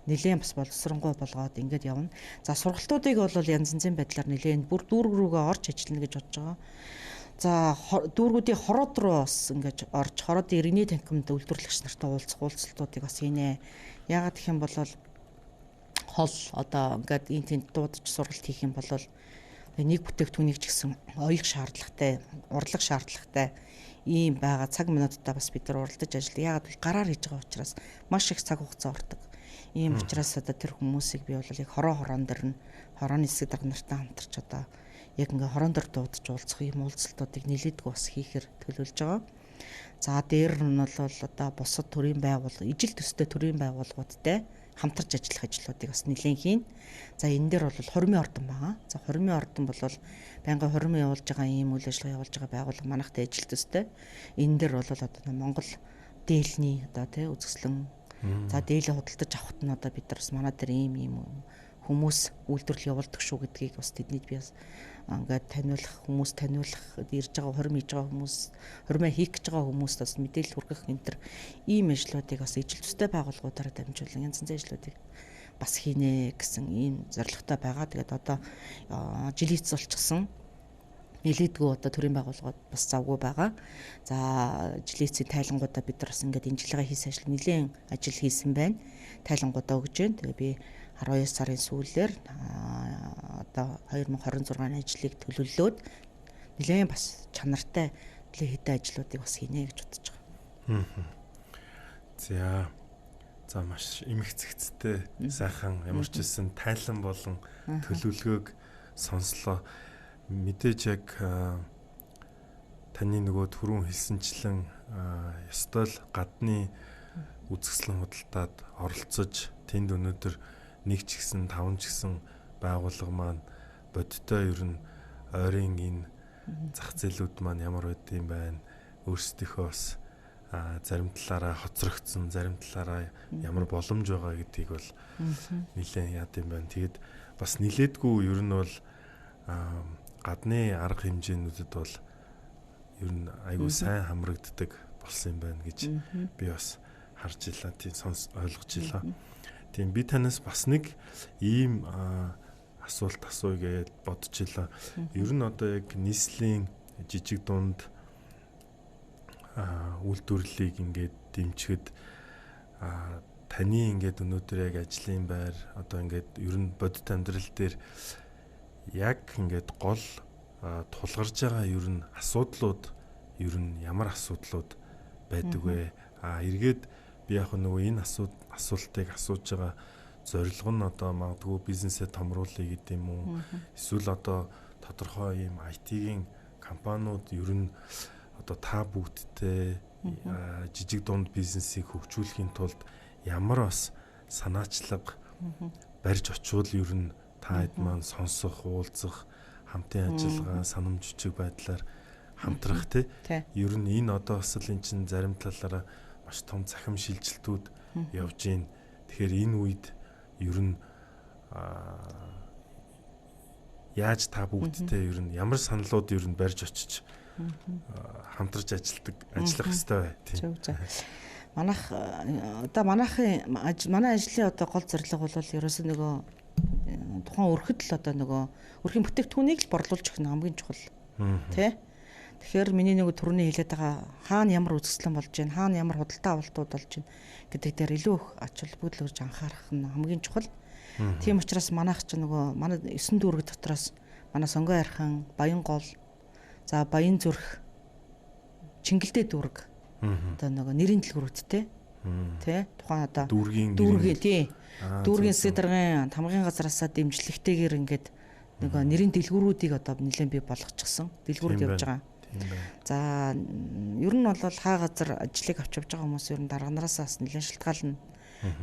нэлээд бас боловсронгуй болгоод ингээд явна. За сургалтуудыг бол янз янзын байдлаар нэлээд бүр дүүрэг рүүгээ орж ажиллана гэж бодож байгаа. За дүүргүүдийн хороод руу бас ингэж орж хороодын иргэний танхимд үйлдвэрлэгч нартай уулзах уулзалтуудыг бас хийнэ. Яагаад гэх юм бол хол одоо ингээд энэ тэнд дуудаж сургалт хийх юм бол нэг бүтээгдэхүүнийг ч гэсэн оёх шаардлагатай, урлах шаардлагатай ийм байгаа цаг минутадаа бас бид нар уралдаж ажиллая. Яагаад гэвэл гараар хийж байгаа учраас маш их цаг хугацаа ордог. Ийм учраас одоо тэр хүмүүсийг би бол яг хороо хороон дээр нь хорооны хэсэг дарга нартай хамтарч одоо яг ингээ хороон дээр дуудаж уулзах ийм уулзалтуудыг нэлээдгүй бас хийхээр төлөвлөж байгаа. За дээр нь бол одоо бусад төрийн байгууллага, ижил төстэй төрийн байгууллагуудтай хамтарч ажиллах ажлуудыг бас нэлээд хийн. За энэ дээр бол хормын ордон байгаа. За хормын ордон бол байнгын хормын явуулж байгаа ийм үйл ажиллагаа явуулж байгаа байгууллага манайхтай ижил төстэй. Энэ дээр бол одоо Монгол дээлний одоо тий үзэсгэлэн за дээлээ худалдаж авахт нь одоо бид нар бас манай дээр ийм ийм хүмүүс үйлдвэрлэл явуулдаг шүү гэдгийг бас тэднийг би бас ингээд таниулах, хүмүүс таниулах, ирж байгаа хорим хийж байгаа хүмүүс, хоримоо хийх гэж байгаа хүмүүст бас мэдээлэл хүргэх энэ төр ийм ажлуудыг бас ижил төстэй байгууллагуудаараа дамжуулан янз янзын ажлуудыг бас хийнэ гэсэн ийм зорилготой байгаа. Тэгээд одоо жилийн эц болчихсон. Нэлээдгүй одоо төрийн байгууллагууд бас завгүй байгаа. За жилийн эцсийн тайлангуудаа бид нар бас ингээд энэ жилийн хийсэн ажил нэлээд ажил хийсэн байна. Тайлангуудаа өгж байна. Тэгээ би 12 сарын сүүлээр одоо 2026 оны ажлыг төлөвлөөд нэлээд бас чанартай нэлээд хэдэн ажлуудыг бас хийнэ гэж бодож байгаа.
За. За маш эмх цэгцтэй сайхан ямар ч хэлсэн тайлан болон төлөвлөгөөг сонслоо. Мэдээж яг таны нөгөө түрүүн хэлсэнчлэн ёстой л гадны үзэсгэлэн худалдаад оролцож тэнд өнөөдөр нэг ч гэсэн таван ч гэсэн байгууллага маань бодиттой ер нь ойрын энэ зах зээлүүд маань ямар байд юм байна, өөрсдийнхөө бас зарим талаараа хоцрогдсон, зарим талаараа ямар боломж байгаа гэдгийг бол нэлээд яад юм байна. Тэгээд бас нилээдгүй ер нь бол гадны арга хэмжээнүүдэд бол ер нь айгүй сайн хамрагддаг болсон юм байна гэж би бас харж илаа, тийм сонс ойлгож илаа. Тийм би танаас бас нэг ийм асуулт асууя гэж бодож илаа. Ер нь одоо яг нийслэлийн жижиг дунд үйлдвэрлэлийг ингээд дэмжихэд таны ингээд өнөөдөр яг ажлын байр одоо ингээд ер нь бодит амьдрал дээр яг ингээд гол тулгарч байгаа ер нь асуудлууд ер нь ямар асуудлууд байдаг вэ? Эргээд би яг нөгөө энэ асуултыг асууж байгаа зорилго нь одоо магадгүй бизнесээ томруулъя гэдэг юм уу? Эсвэл одоо тодорхой ийм IT-ийн компаниуд ер нь одоо та бүгдтэй жижиг дунд бизнесийг хөгжүүлэхийн тулд ямар бас санаачлага барьж очивол ер нь та хэд маань сонсох, уулзах, хамтын ажиллагаа, санамж бичиг байдлаар хамтрах тий. Ер нь энэ одоо бас л эн чинь зарим талаараа маш том цахим шилжилтүүд явж гин. Тэгэхээр энэ үед ер нь яаж та бүгдтэй ер нь ямар саналууд ер нь барьж очиж хамтарч ажиллах ёстой бай.
Тийм. Манайх одоо манайхын манай ажлын одоо гол зорилго бол ерөөсөө нөгөө тухайн өрхөд л одоо нөгөө өрхийн бүтээгдэхүүнийг л борлуулж өгөх нь хамгийн чухал. Тэ? Тэгэхээр миний нөгөө түрүүний хэлээд байгаа хаана ямар үзэсгэлэн болж байна, хаана ямар худалдаа авалтууд болж байна гэдэг дээр илүү их ач холбогдол өгж анхаарах нь хамгийн чухал. Тийм учраас манайх ч нөгөө манай 9 дүүрэг дотроос манай Сонгон архан, Баянгол, за Баян зүрх, Чингэлдээ дүүрэг одоо нөгөө нэрийн дэлгүүрүүдтэй тий тухайн одоо
дүүргийн
тий дүүргийн засаг даргын тамгын газраасаа дэмжлэгтэйгээр ингээд нөгөө нэрийн дэлгүүрүүдийг одоо нэлээд бий болгочихсон. Дэлгүүрд явж байгаа. За ер нь бол хаа газар ажлыг авч явж байгаа хүмүүс ер нь дарга нараас бас нэлээд шалтгаална.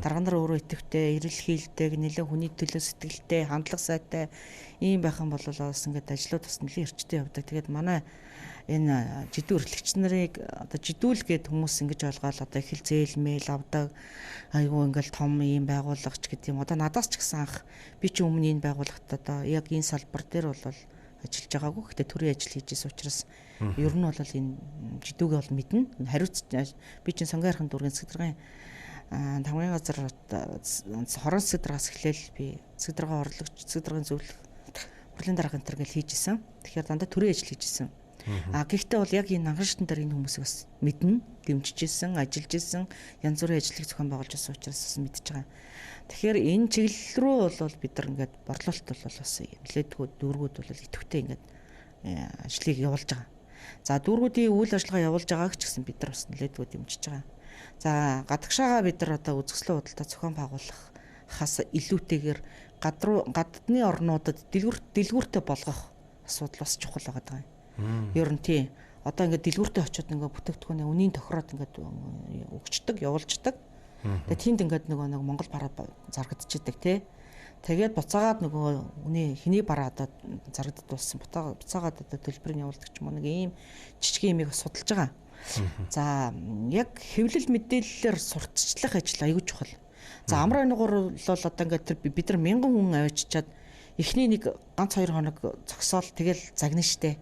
Дарга нар өөрөө идэвхтэй, эрэл хийлдэг, нэлээд хүний төлөө сэтгэлтэй, хандлага сайтай ийм байх юм бол бас ингээд ажлууд бас нэлээд эрчтэй явдаг. Тэгээд манай энэ жидүү эрхлэгч нарыг одоо жидүүл гэд хүмүүс ингэж ойлгоол одоо их л зээл мэйл авдаг, айгүй ингээл том ийм байгууллагач гэдэг юм. Одоо надаас ч гэсэн анх би чи өмнө энэ байгууллагт одоо яг энэ салбар дээр бол ажиллаж байгаагүй. Гэхдээ төрийн ажил хийж байсан учраас ер нь бол энэ жидүүгээ бол мэднэ. Хариуц би чинь Сонгон архан дүүргийн засаг даргын тамгын газар хорон засаг даргаас эхлээл би засаг даргын орлогч, засаг даргын зөвлөх, хурлын дарга энэ төр гэл хийж исэн. Тэгэхээр дандаа төрийн ажил хийж исэн. Гэхдээ бол яг энэ анхан шатн дээр энэ хүмүүсийг бас мэднэ, дэмжиж исэн, ажиллаж исэн, янз бүрийн ажлыг зохион байгуулж байсан учраас бас мэдж байгаа. Тэгэхээр энэ чиглэл рүү бол бид нар ингээд борлуулалт бол бас нэлээдгүй дүүргүүд бол идэвхтэй ингээд ажлыг явуулж байгаа. За дүүргүүдийн үйл ажиллагаа явуулж байгааг ч гэсэн бид нар бас нэлээдгүй дэмжиж байгаа. За гадагшаага бид нар одоо үзэсгэлэн худалдаа зохион байгуулах хас илүүтэйгээр гадны орнуудад дэлгүүртэй болгох асуудал бас чухал байгаа юм. Ер нь тий. Одоо ингээд дэлгүүртээ очиод ингээд бүтээгдэхүүнээ үнийн тохироод ингээд өгчдөг, явуулждаг. Тэгээ тэнд ингээд нөгөө нэг Монгол бараа зарагдчихдаг тий. Тэгээд буцаагаад нөгөө үний хиний бараа одоо зарагддаг болсон. Буцаагаад одоо төлбөрийг явуулдаг ч юм уу нэг ийм жижиг юмыг судалж байгаа. За яг хэвлэл мэдээллээр сурталчлах ажил аюул чухал. За амар ойногоор бол одоо ингээд тэр бид нар 1000 хүн авчичаад эхний нэг ганц 2 хоног зогсоол тэгэл загна штэ.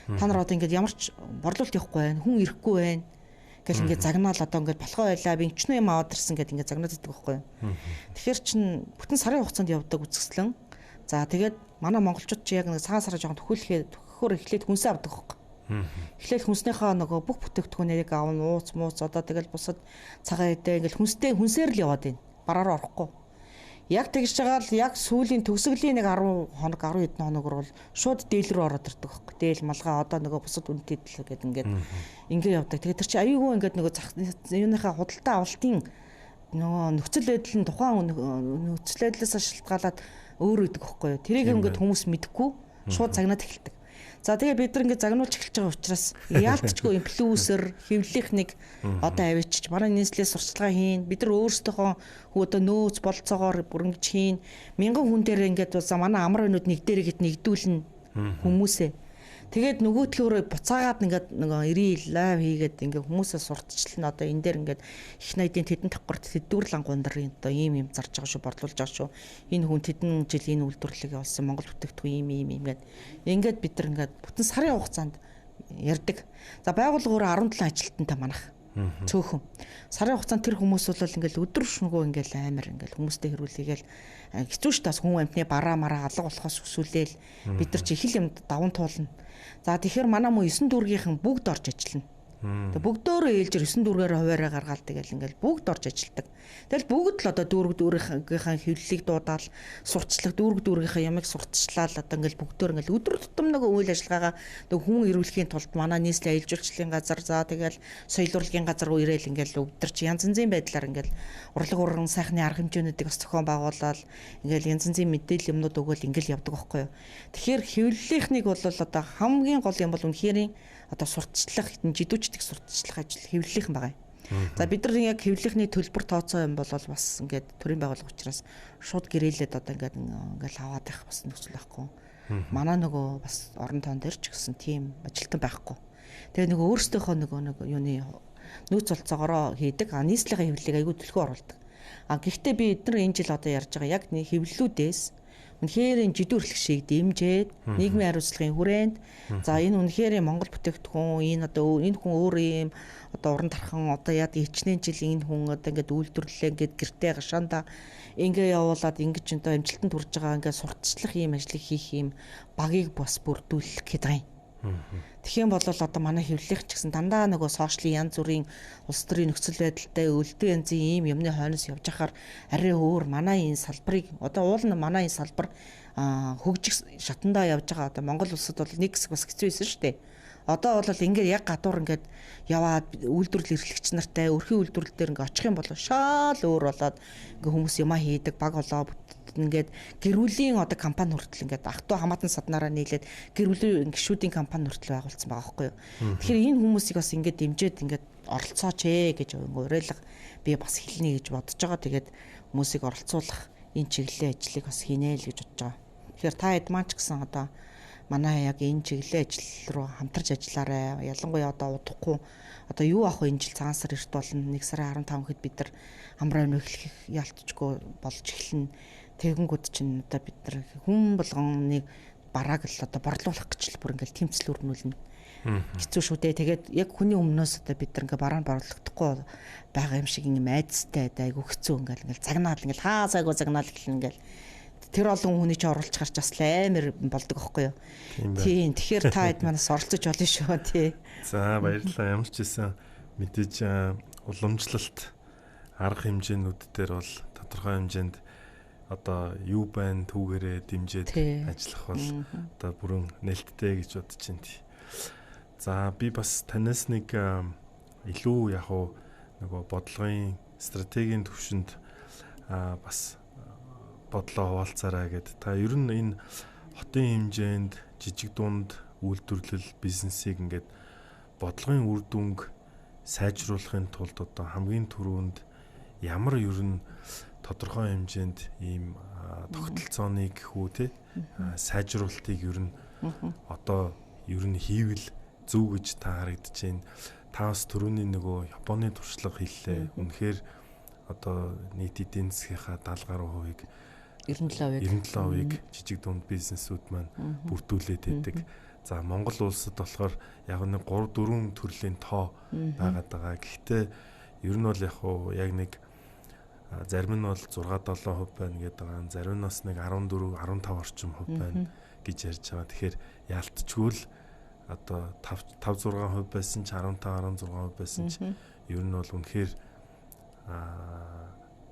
Та нар одоо ингээд ямар ч борлуулалт явахгүй байна, хүн ирэхгүй байна гэл ингээд загнаал одоо ингээд болохоо байлаа, би инчнэ юм аваад ирсэн гэд ингээд загнаад иддэг байхгүй юу. Тэгэхээр чин бүтэн сарын хугацаанд явдаг үзэсгэлэн. За тэгээд манай монголчууд чи яг нэг цагаан сараа жоохон төхөөр эхлээд хүнсээ авдаг байхгүй. Эхлээл хүнснийхээ нөгөө бүх бүтээгдэхүүнийг авна, ууц мууц одоо тэгэл бусад цагаан эдээ ингээд хүнстэй хүнсээр л яваад байна. Бараараа орохгүй. Яг тэгж байгаа л яг сүүлийн төгсгөлийн нэг 10 хоног 10 хэдэн хоногор бол шууд дээл рүү ороод ирдэг байхгүй. Дээл малгай одоо нөгөө бусад үнэтэй л гэдэг ингээд ингээ явдаг. Тэгээд тэр чи аюулгүй ингээд нөгөө зах юуныхаа худалдаа авалтын нөгөө нөхцөл байдал нь тухайн нөхцөл байдлаас шалтгаалаад өөр өгдөг байхгүй юу. Тэрийг ингээд хүмүүс мэдэхгүй шууд загнаад эхэлдэг. За тэгээ бид нар ингээд загнуулж эхэлж байгаа учраас яалтчгүй инфлюенсер хэвлэлийнх нэг одоо авчиж манай нийслэлээс сурчлагаа хийн. Бид нар өөрсдийнхөө хүү одоо нөөц болцоогоор бүрнгэж хийн. Мянган хүн дээр ингээд бас манай амар өнүүд нэг дээр гээд нэгдүүлнэ хүмүүсээ. Тэгээд нөгөөтгөөрөө буцаагаад ингээд нөгөө 90 лайв хийгээд ингээд хүмүүсээ сурталчлана. Одоо энэ дээр ингээд их найдын тэдэн давхарт тэдүүр лан гундарын одоо ийм юм зарж байгаа шүү, борлуулж байгаа шүү. Энэ хүн тэдэн жил энэ үйлдвэрлэлийг олсон Монгол бүтээгдэхүүн ийм ийм ийм гээд ингээд бид нар ингээд бүтэн сарын хугацаанд ярьдаг. За байгууллага өөрөө 17 ажилтнтай манах. Цөөхөн. Сарын хугацаанд тэр хүмүүс бол ингээл өдөр шөнөгөө ингээл амар ингээл хүмүүстэй хэрүүлээгээл хэцүү ш тас хүн амтны бараа мараа алга болохоос өсвөлээл бид нар чи их л юм даван туулна. За тэгэхээр манай мөн 9 дүүргийнхэн бүгд орж ажиллана. Тэгээ бүгдөөрөө ээлжээр 9 дүүргээр хуваараа гаргаал тэгэл ингээл бүгд орж ажилдаг. Тэгэл бүгд л одоо дүүрэг дүүрийнхээ хэвлэлийг дуудаал сурталчлах дүүрэг дүүргийнхээ ямыг сурталчлал одоо ингээл бүгдөөр ингээл өдөр тутам нөгөө үйл ажиллагаагаа нөгөө хүн ирүүлэхийн тулд манай нийслэлийн аялал жуулчлалын газар за тэгэл соёл урлагийн газар руу ирээл ингээл өдөр чи янз янзын байдлаар ингээл урлаг уран сайхны арга хэмжээнүүдийг бас зохион байгуулаад ингээл янз янзын мэдээлэл юмнууд өгөөл ингээл явдаг байхгүй юу. Тэгэхээр хэвлэлийнхнийг бол одоо хамгийн гол юм бол үнэхэрийн одоо сурталчлах жидүүчдэг сурталчлах ажил хэвлэлийнхэн байгаа юм. За бид нар яг хэвлэлийнхний төлбөр тооцоо юм бол бас ингээд төрийн байгууллага учраас шууд гэрээлээд одоо ингээд ингээл аваад явах бас нөхцөл байхгүй. Манай нөгөө бас орон тоон дээр ч гэсэн тийм ажилтан байхгүй. Тэгээ нөгөө өөрсдийнхөө нөгөө нэг юуны нөөц олцоогоороо хийдэг. А нийслэлийн хэвлэлийг айгүй төлхөө оруулдаг. А гэхдээ би эдгээр энэ жил одоо ярьж байгаа яг нэг хэвлэлүүдээс үнэхээр энэ жидүү эрхлэгчийг дэмжиж нийгмийн хариуцлагын хүрээнд за энэ үнэхээр Монгол бүтээгдэхүүн энэ одоо энэ хүн өөр юм одоо уран тархан одоо яад хичнээн жил энэ хүн одоо ингээд үйлдвэрлэлээ ингээд гэртээ гашаанда ингээ явуулаад ингэж одоо амжилтанд хүрж байгаа ингээд сурталчлах ийм ажлыг хийх ийм багийг бас бүрдүүлэх гээд байгаа юм. Тэгэх юм бол одоо манай хэвлэлийнх ч гэсэн дандаа нөгөө сошиалын янз бүрийн улс төрийн нөхцөл байдалтай өлдөө янзын ийм юмны хойноос явж ахаар арай өөр манай энэ салбарыг одоо уул нь манай энэ салбар хөгжих шатандаа явж байгаа. Одоо Монгол улсад бол нэг хэсэг бас хэцүү байсан шүү дээ. Одоо бол ингээд яг гадуур ингээд яваад үйлдвэрлэл эрхлэгч нартай өрхийн үйлдвэрлэл дээр ингээд очих юм бол шал өөр болоод ингээд хүмүүс юмаа хийдэг баг болоо ингээд гэр бүлийн одоо компани хүртэл ингээд ах トゥ хамаатан саднараа нийлээд гэр бүлийн гишүүдийн компани хүртэл байгуулсан байгаа байхгүй юу. Тэгэхээр энэ хүмүүсийг бас ингээд дэмжиж ингээд оролцооч ээ гэж уриалга би бас хэлнэ гэж бодож байгаа. Тэгээд хүмүүсийг оролцуулах энэ чиглэлийн ажлыг бас хийнэ л гэж бодож байгаа. Тэгэхээр та хэд маань ч гэсэн одоо манай яг энэ чиглэлийн ажил руу хамтарч ажиллаарай. Ялангуяа одоо удахгүй одоо юу авах вэ энэ жил цагаан сар эрт болно. 1 сарын 15 хэд бид нар амраа эхлэх ялтчгүй болж эхэлнэ. Тэгэнгүүт чинь одоо бид нар хүн болгоныг барааг л одоо борлуулах гэж л бүр ингээл тэмцэл өрнүүлнэ. Хэцүү шүү дээ. Тэгээд яг хүний өмнөөс одоо бид нар ингээ бараа нь борлогдохгүй байгаа юм шиг ингээ айдастай айгу хэцүү ингээл ингээл загнаал ингээл хаа сайгуу загнаал эхэлнэ ингээл тэр олон хүний чи оруулж гарч бас амар болдог аахгүй юу. Тийм. Тэгэхээр та хэд манаас оролцож болно шүү тий.
За баярлалаа. Ямар ч байсан мэдээж уламжлалт арга хэмжээнүүд дээр бол тодорхой хэмжээнд одоо юу байна түүгээрээ дэмжиж ажиллах бол одоо бүрэн нээлттэй гэж бодож байна. За би бас танаас нэг илүү яг уу нөгөө бодлогын стратегийн төвшөнд бас бодлоо хуваалцаарай гэд. Та ер нь энэ хотын хэмжээнд жижиг дунд үйлдвэрлэл бизнесийг ингээд бодлогын үр дүнг сайжруулахын тулд одоо хамгийн түрүүнд ямар ер нь тодорхой хэмжээнд ийм тогтолцооныг гэх үү те сайжруулалтыг ер нь одоо ер нь хийвэл зөв гэж та харагдаж байна. Та бас түрүүний нөгөө Японы туршлага хэллээ. Үнэхээр одоо нийт эдийн засгийнхаа 70 гаруй хувийг 97%-ийг жижиг дунд бизнесүүд маань бүрдүүлээд байдаг. За Монгол улсад болохоор яг нэг 3 4 төрлийн тоо байгаад байгаа. Гэхдээ ер нь бол яг уу яг нэг зарим нь бол 6 7% байна гэдэг байгаа. Зарим нь бас нэг 14 15 орчим хувь байна гэж ярьж байгаа. Тэгэхээр яалтчгүй л одоо 5 6% байсан ч 15 16% байсан ч ер нь бол үнэхээр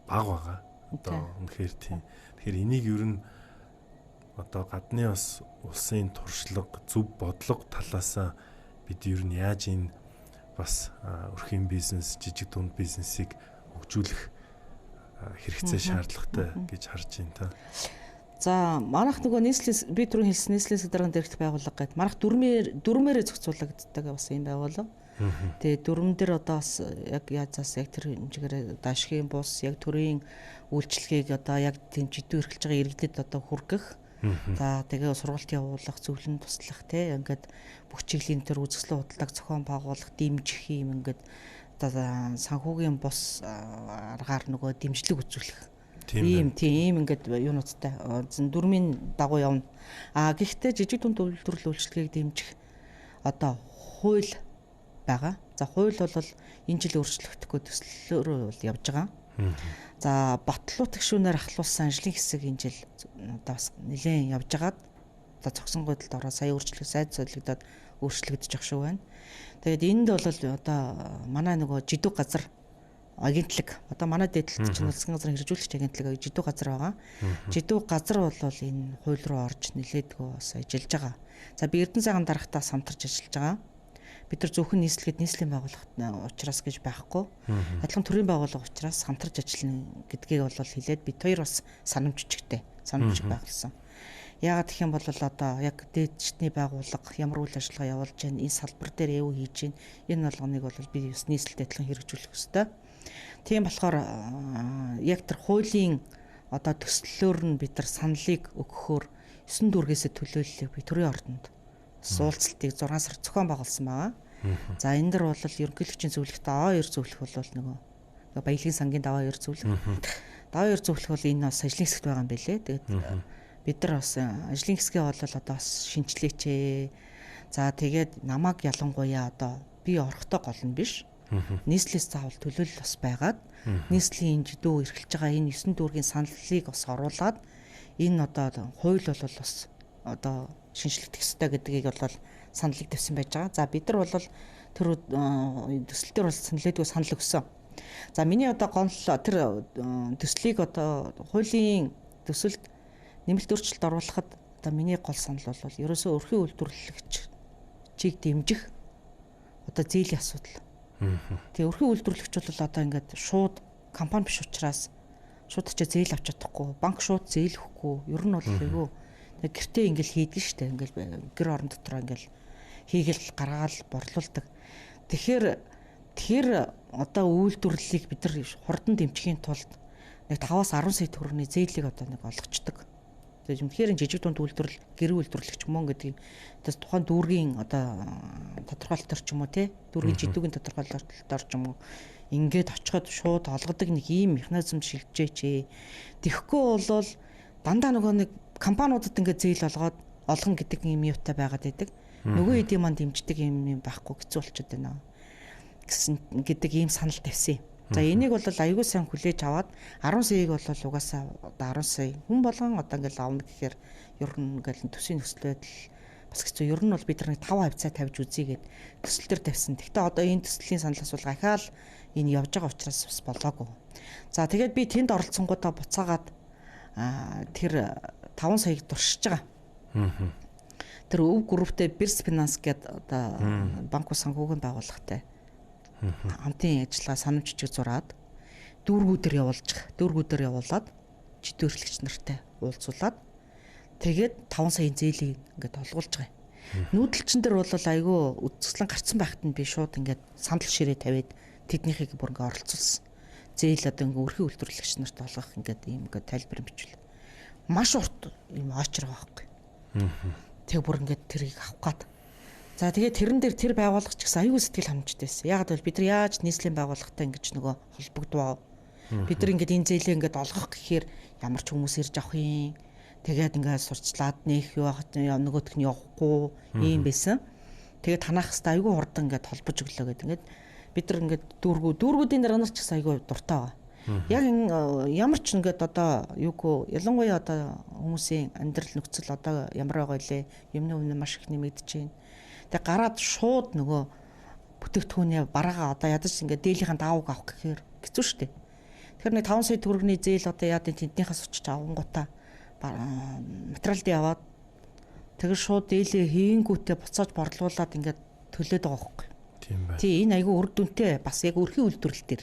бага байгаа. Одоо үнэхээр тийм. Тэгэхээр энийг ер нь одоо гадны бас улсын туршлага, зөв бодлого талаасаа бид ер нь яаж энэ бас өрхийн бизнес, жижиг дунд бизнесийг хөгжүүлэх хэрэгцээ шаардлагатай гэж харж байна та.
За манайх нөгөө нийслэлийн би түрүүн хэлсэн нийслэлийн сэдвэрийн дэрэгдэх байгууллага гэдэг. Манайх дөрмээрээ зохицуулагддаг бас юм байгууллага. Тэгээ дөрмөн дээр одоо бас яг яазаас яг тэр хэмжээгээр одоо ашигын бус яг төрийн үйлчлэгийг одоо яг тийм жидүү эрхэлж байгаа иргэдэд одоо хүргэх. За тэгээ сургалт явуулах, зөвлөн туслах те ингээд бүх чиглэлийн төр үзэсгэлэн худалдааг зохион байгуулах, дэмжих юм ингээд одоо санхүүгийн бус аргаар нөгөө дэмжлэг үзүүлэх. Тийм тийм ингээд юунуудтай дүрмийн дагуу явна. А гэхдээ жижиг дунд үйлдвэрлэл үйлчилгээг дэмжих одоо хууль байгаа. За хууль бол энэ жил өөрчлөгдөхгүй төслөөр бол явж байгаа. За Батлуу тэгшүүнээр ахлуулсан ажлын хэсэг энэ жил одоо бас нэлээд явж байгаад одоо цогсон гойдолд ороо сая өөрчлөлт сайд солигдоод өөрчлөгдөж ах шүү байна. Тэгээд энд бол одоо манай нөгөө жидүү газар агентлаг одоо манай дээдлэлт чинь засгийн газрын хэрэгжүүлэгч агентлаг жидүү газар байгаа. Жидүү газар бол энэ хууль руу орж нэлээдгүй бас ажиллаж байгаа. За би Эрдэнэ сайхан дарагтаа самтарч ажиллаж байгаа. Бид нар зөвхөн нийслэхэд нийслэлийн байгууллагт учраас гэж байхгүй. Адилхан төрийн байгууллага учраас хамтарч ажиллана гэдгийг бол хэлээд бид хоёр бас санамж бичгтэй санамж байгуулсан. Яагаад гэх юм бол одоо яг дээдчний байгууллага ямар үйл ажиллагаа явуулж байна, энэ салбар дээр юу хийж байна, энэ болгоныг бол би бас нийслэлд адилхан хэрэгжүүлэх ёстой. Тийм болохоор яг тэр хуулийн одоо төслөөр нь бид нар саналыг өгөхөөр 9 дүүргээсээ төлөөллөө би төрийн ордонд суулцалтыг 6 сар зохион байгуулсан байгаа. За энэ дэр бол ерөнхийлөгчийн зөвлөгт А2 зөвлөх бол нөгөө баялагын сангийн даваа 2 зөвлөх. Даваа 2 зөвлөх бол энэ бас ажлын хэсэгт байгаа юм билэ. Тэгээд бид нар бас ажлын хэсгээ бол одоо бас шинчлээч ээ. За тэгээд намайг ялангуяа одоо би орохдоо гол нь биш. Нийслэлээс заавал төлөөлөл бас байгаад нийслэлийн жидүү эрхэлж байгаа энэ 9 дүүргийн саналыг бас оруулаад энэ одоо хууль бол бас одоо шинжлэгдэх ёстой гэдгийг бол саналыг тавьсан байж байгаа. За бид нар бол тэр төсөл дээр бол саналээдгүй санал өгсөн. За миний одоо гол тэр төслийг одоо хуулийн төсөлд нэмэлт өөрчлөлт оруулахад одоо миний гол санал бол ерөөсөө өрхийн үйлдвэрлэгчийг дэмжих одоо зээлийн асуудал. Тэгээ өрхийн үйлдвэрлэгч бол одоо ингээд шууд компани биш учраас шууд очиж зээл авч чадахгүй, банк шууд зээл өгөхгүй. Ер нь бол айгүй гэртээ ингээл хийдэг штэ, ингээл гэр орон дотроо ингээл хийгэл гаргаал борлуулдаг. Тэгэхээр тэр одоо үйлдвэрлэлийг бид нар хурдан дэмжихийн тулд нэг 5-аас 10 сая төгрөгийн зээлийг одоо нэг олгочдөг. Тэгээд үнэхээр жижиг дунд үйлдвэрлэл, гэр үйлдвэрлэгч мөн гэдгийг одоо тухайн дүүргийн одоо тодорхойлолтоор ч юм уу те, дүүргийн жидүүгийн тодорхойлолтоор ч юм уу ингээд очиход шууд олгодог нэг ийм механизм шилжээч. Тэгэхгүй бол дандаа нөгөө нэг компаниудад ингээд зээл олгоод олгон гэдэг юм юутай байгаад байдаг. Нөгөө хэдийн маань дэмждэг юм байхгүй хэцүү болчиход байна гэсэн гэдэг ийм санал тавьсан. За энийг бол аягүй сайн хүлээж аваад 10 саяыг бол угаасаа одоо 10 сая хүн болгон одоо ингээл авна гэхээр ер нь ингээл төсвийн нөхцөл байдал бас хэцүү. Ер нь бол бид нар 5 хавцаа тавьж үзье гэд төсөл төр тавьсан. Гэхдээ одоо энэ төслийн санал асуулга ахаал энэ явж байгаа учраас бас болоогүй. За тэгээд би тэнд оролцсонгуудаа буцаагаад тэр 5 саяыг туршиж байгаа. Тэр өв групптэй Бирс Финанс гэдэг одоо банк ус санхүүгийн байгууллагатай хамтын ажиллагаа санамж бичиг зураад дүүргүүдээр явуулчих. Дүүргүүдээр явуулаад жидүү эрхлэгч нартай уулзуулаад тэгээд 5 саяын зээлийг ингээд олгуулж байгаа юм. Нүүдэлчин дээр бол айгүй үзэсгэлэн гарцсан байхад нь би шууд ингээд сандал ширээ тавиад тэднийхийг бүр ингээд оролцуулсан. Зээл одоо ингээд өрхийн үйлдвэрлэгч нарт олгох ингээд ийм ингээд тайлбар бичвэл маш урт юм очроо байхгүй. Тэг бүр ингээд тэрийг авах гад. За тэгээд тэрэн дээр тэр байгууллага ч гэсэн аюул сэтгэл хангамжтай байсан. Яагаад гэвэл бид нар яаж нийслэлийн байгууллагатай ингэж нөгөө холбогдвоо. Бид нар ингээд энэ зээлээ ингээд олгох гэхээр ямар ч хүмүүс ирж авах юм. Тэгээд ингээд сурчлаад нэх юу нөгөөх нь явахгүй ийм байсан. Тэгээд танах хэвээр аюул хурдан ингээд холбож өглөө гэдэг. Ингээд бид нар ингээд дүүргүүдийн дараа нар ч гэсэн аюул дуртай байгаа. Яг ямар ч ингээд одоо юугүй ялангуяа одоо хүмүүсийн амьдрал нөхцөл одоо ямар байгаа вэ? Юмны үнэ маш их нэмэгдэж байна. Тэгээ гараад шууд нөгөө бүтээгдэхүүнээ бараагаа одоо ядаж ингээд дээлийнхэн даавууг авах гэхээр хэцүү шүү дээ. Тэгэхээр нэг 5 сая төгрөгийн зээл одоо яад тэднийхээс очиж авангуудаа материалд яваад тэгээ шууд дээлээ хийнгүүтээ буцааж борлуулад ингээд төлөөд байгаа байхгүй.
Тийм байна.
Тий, энэ айгүй үр дүнтэй бас яг өрхийн үйлдвэрлэл дээр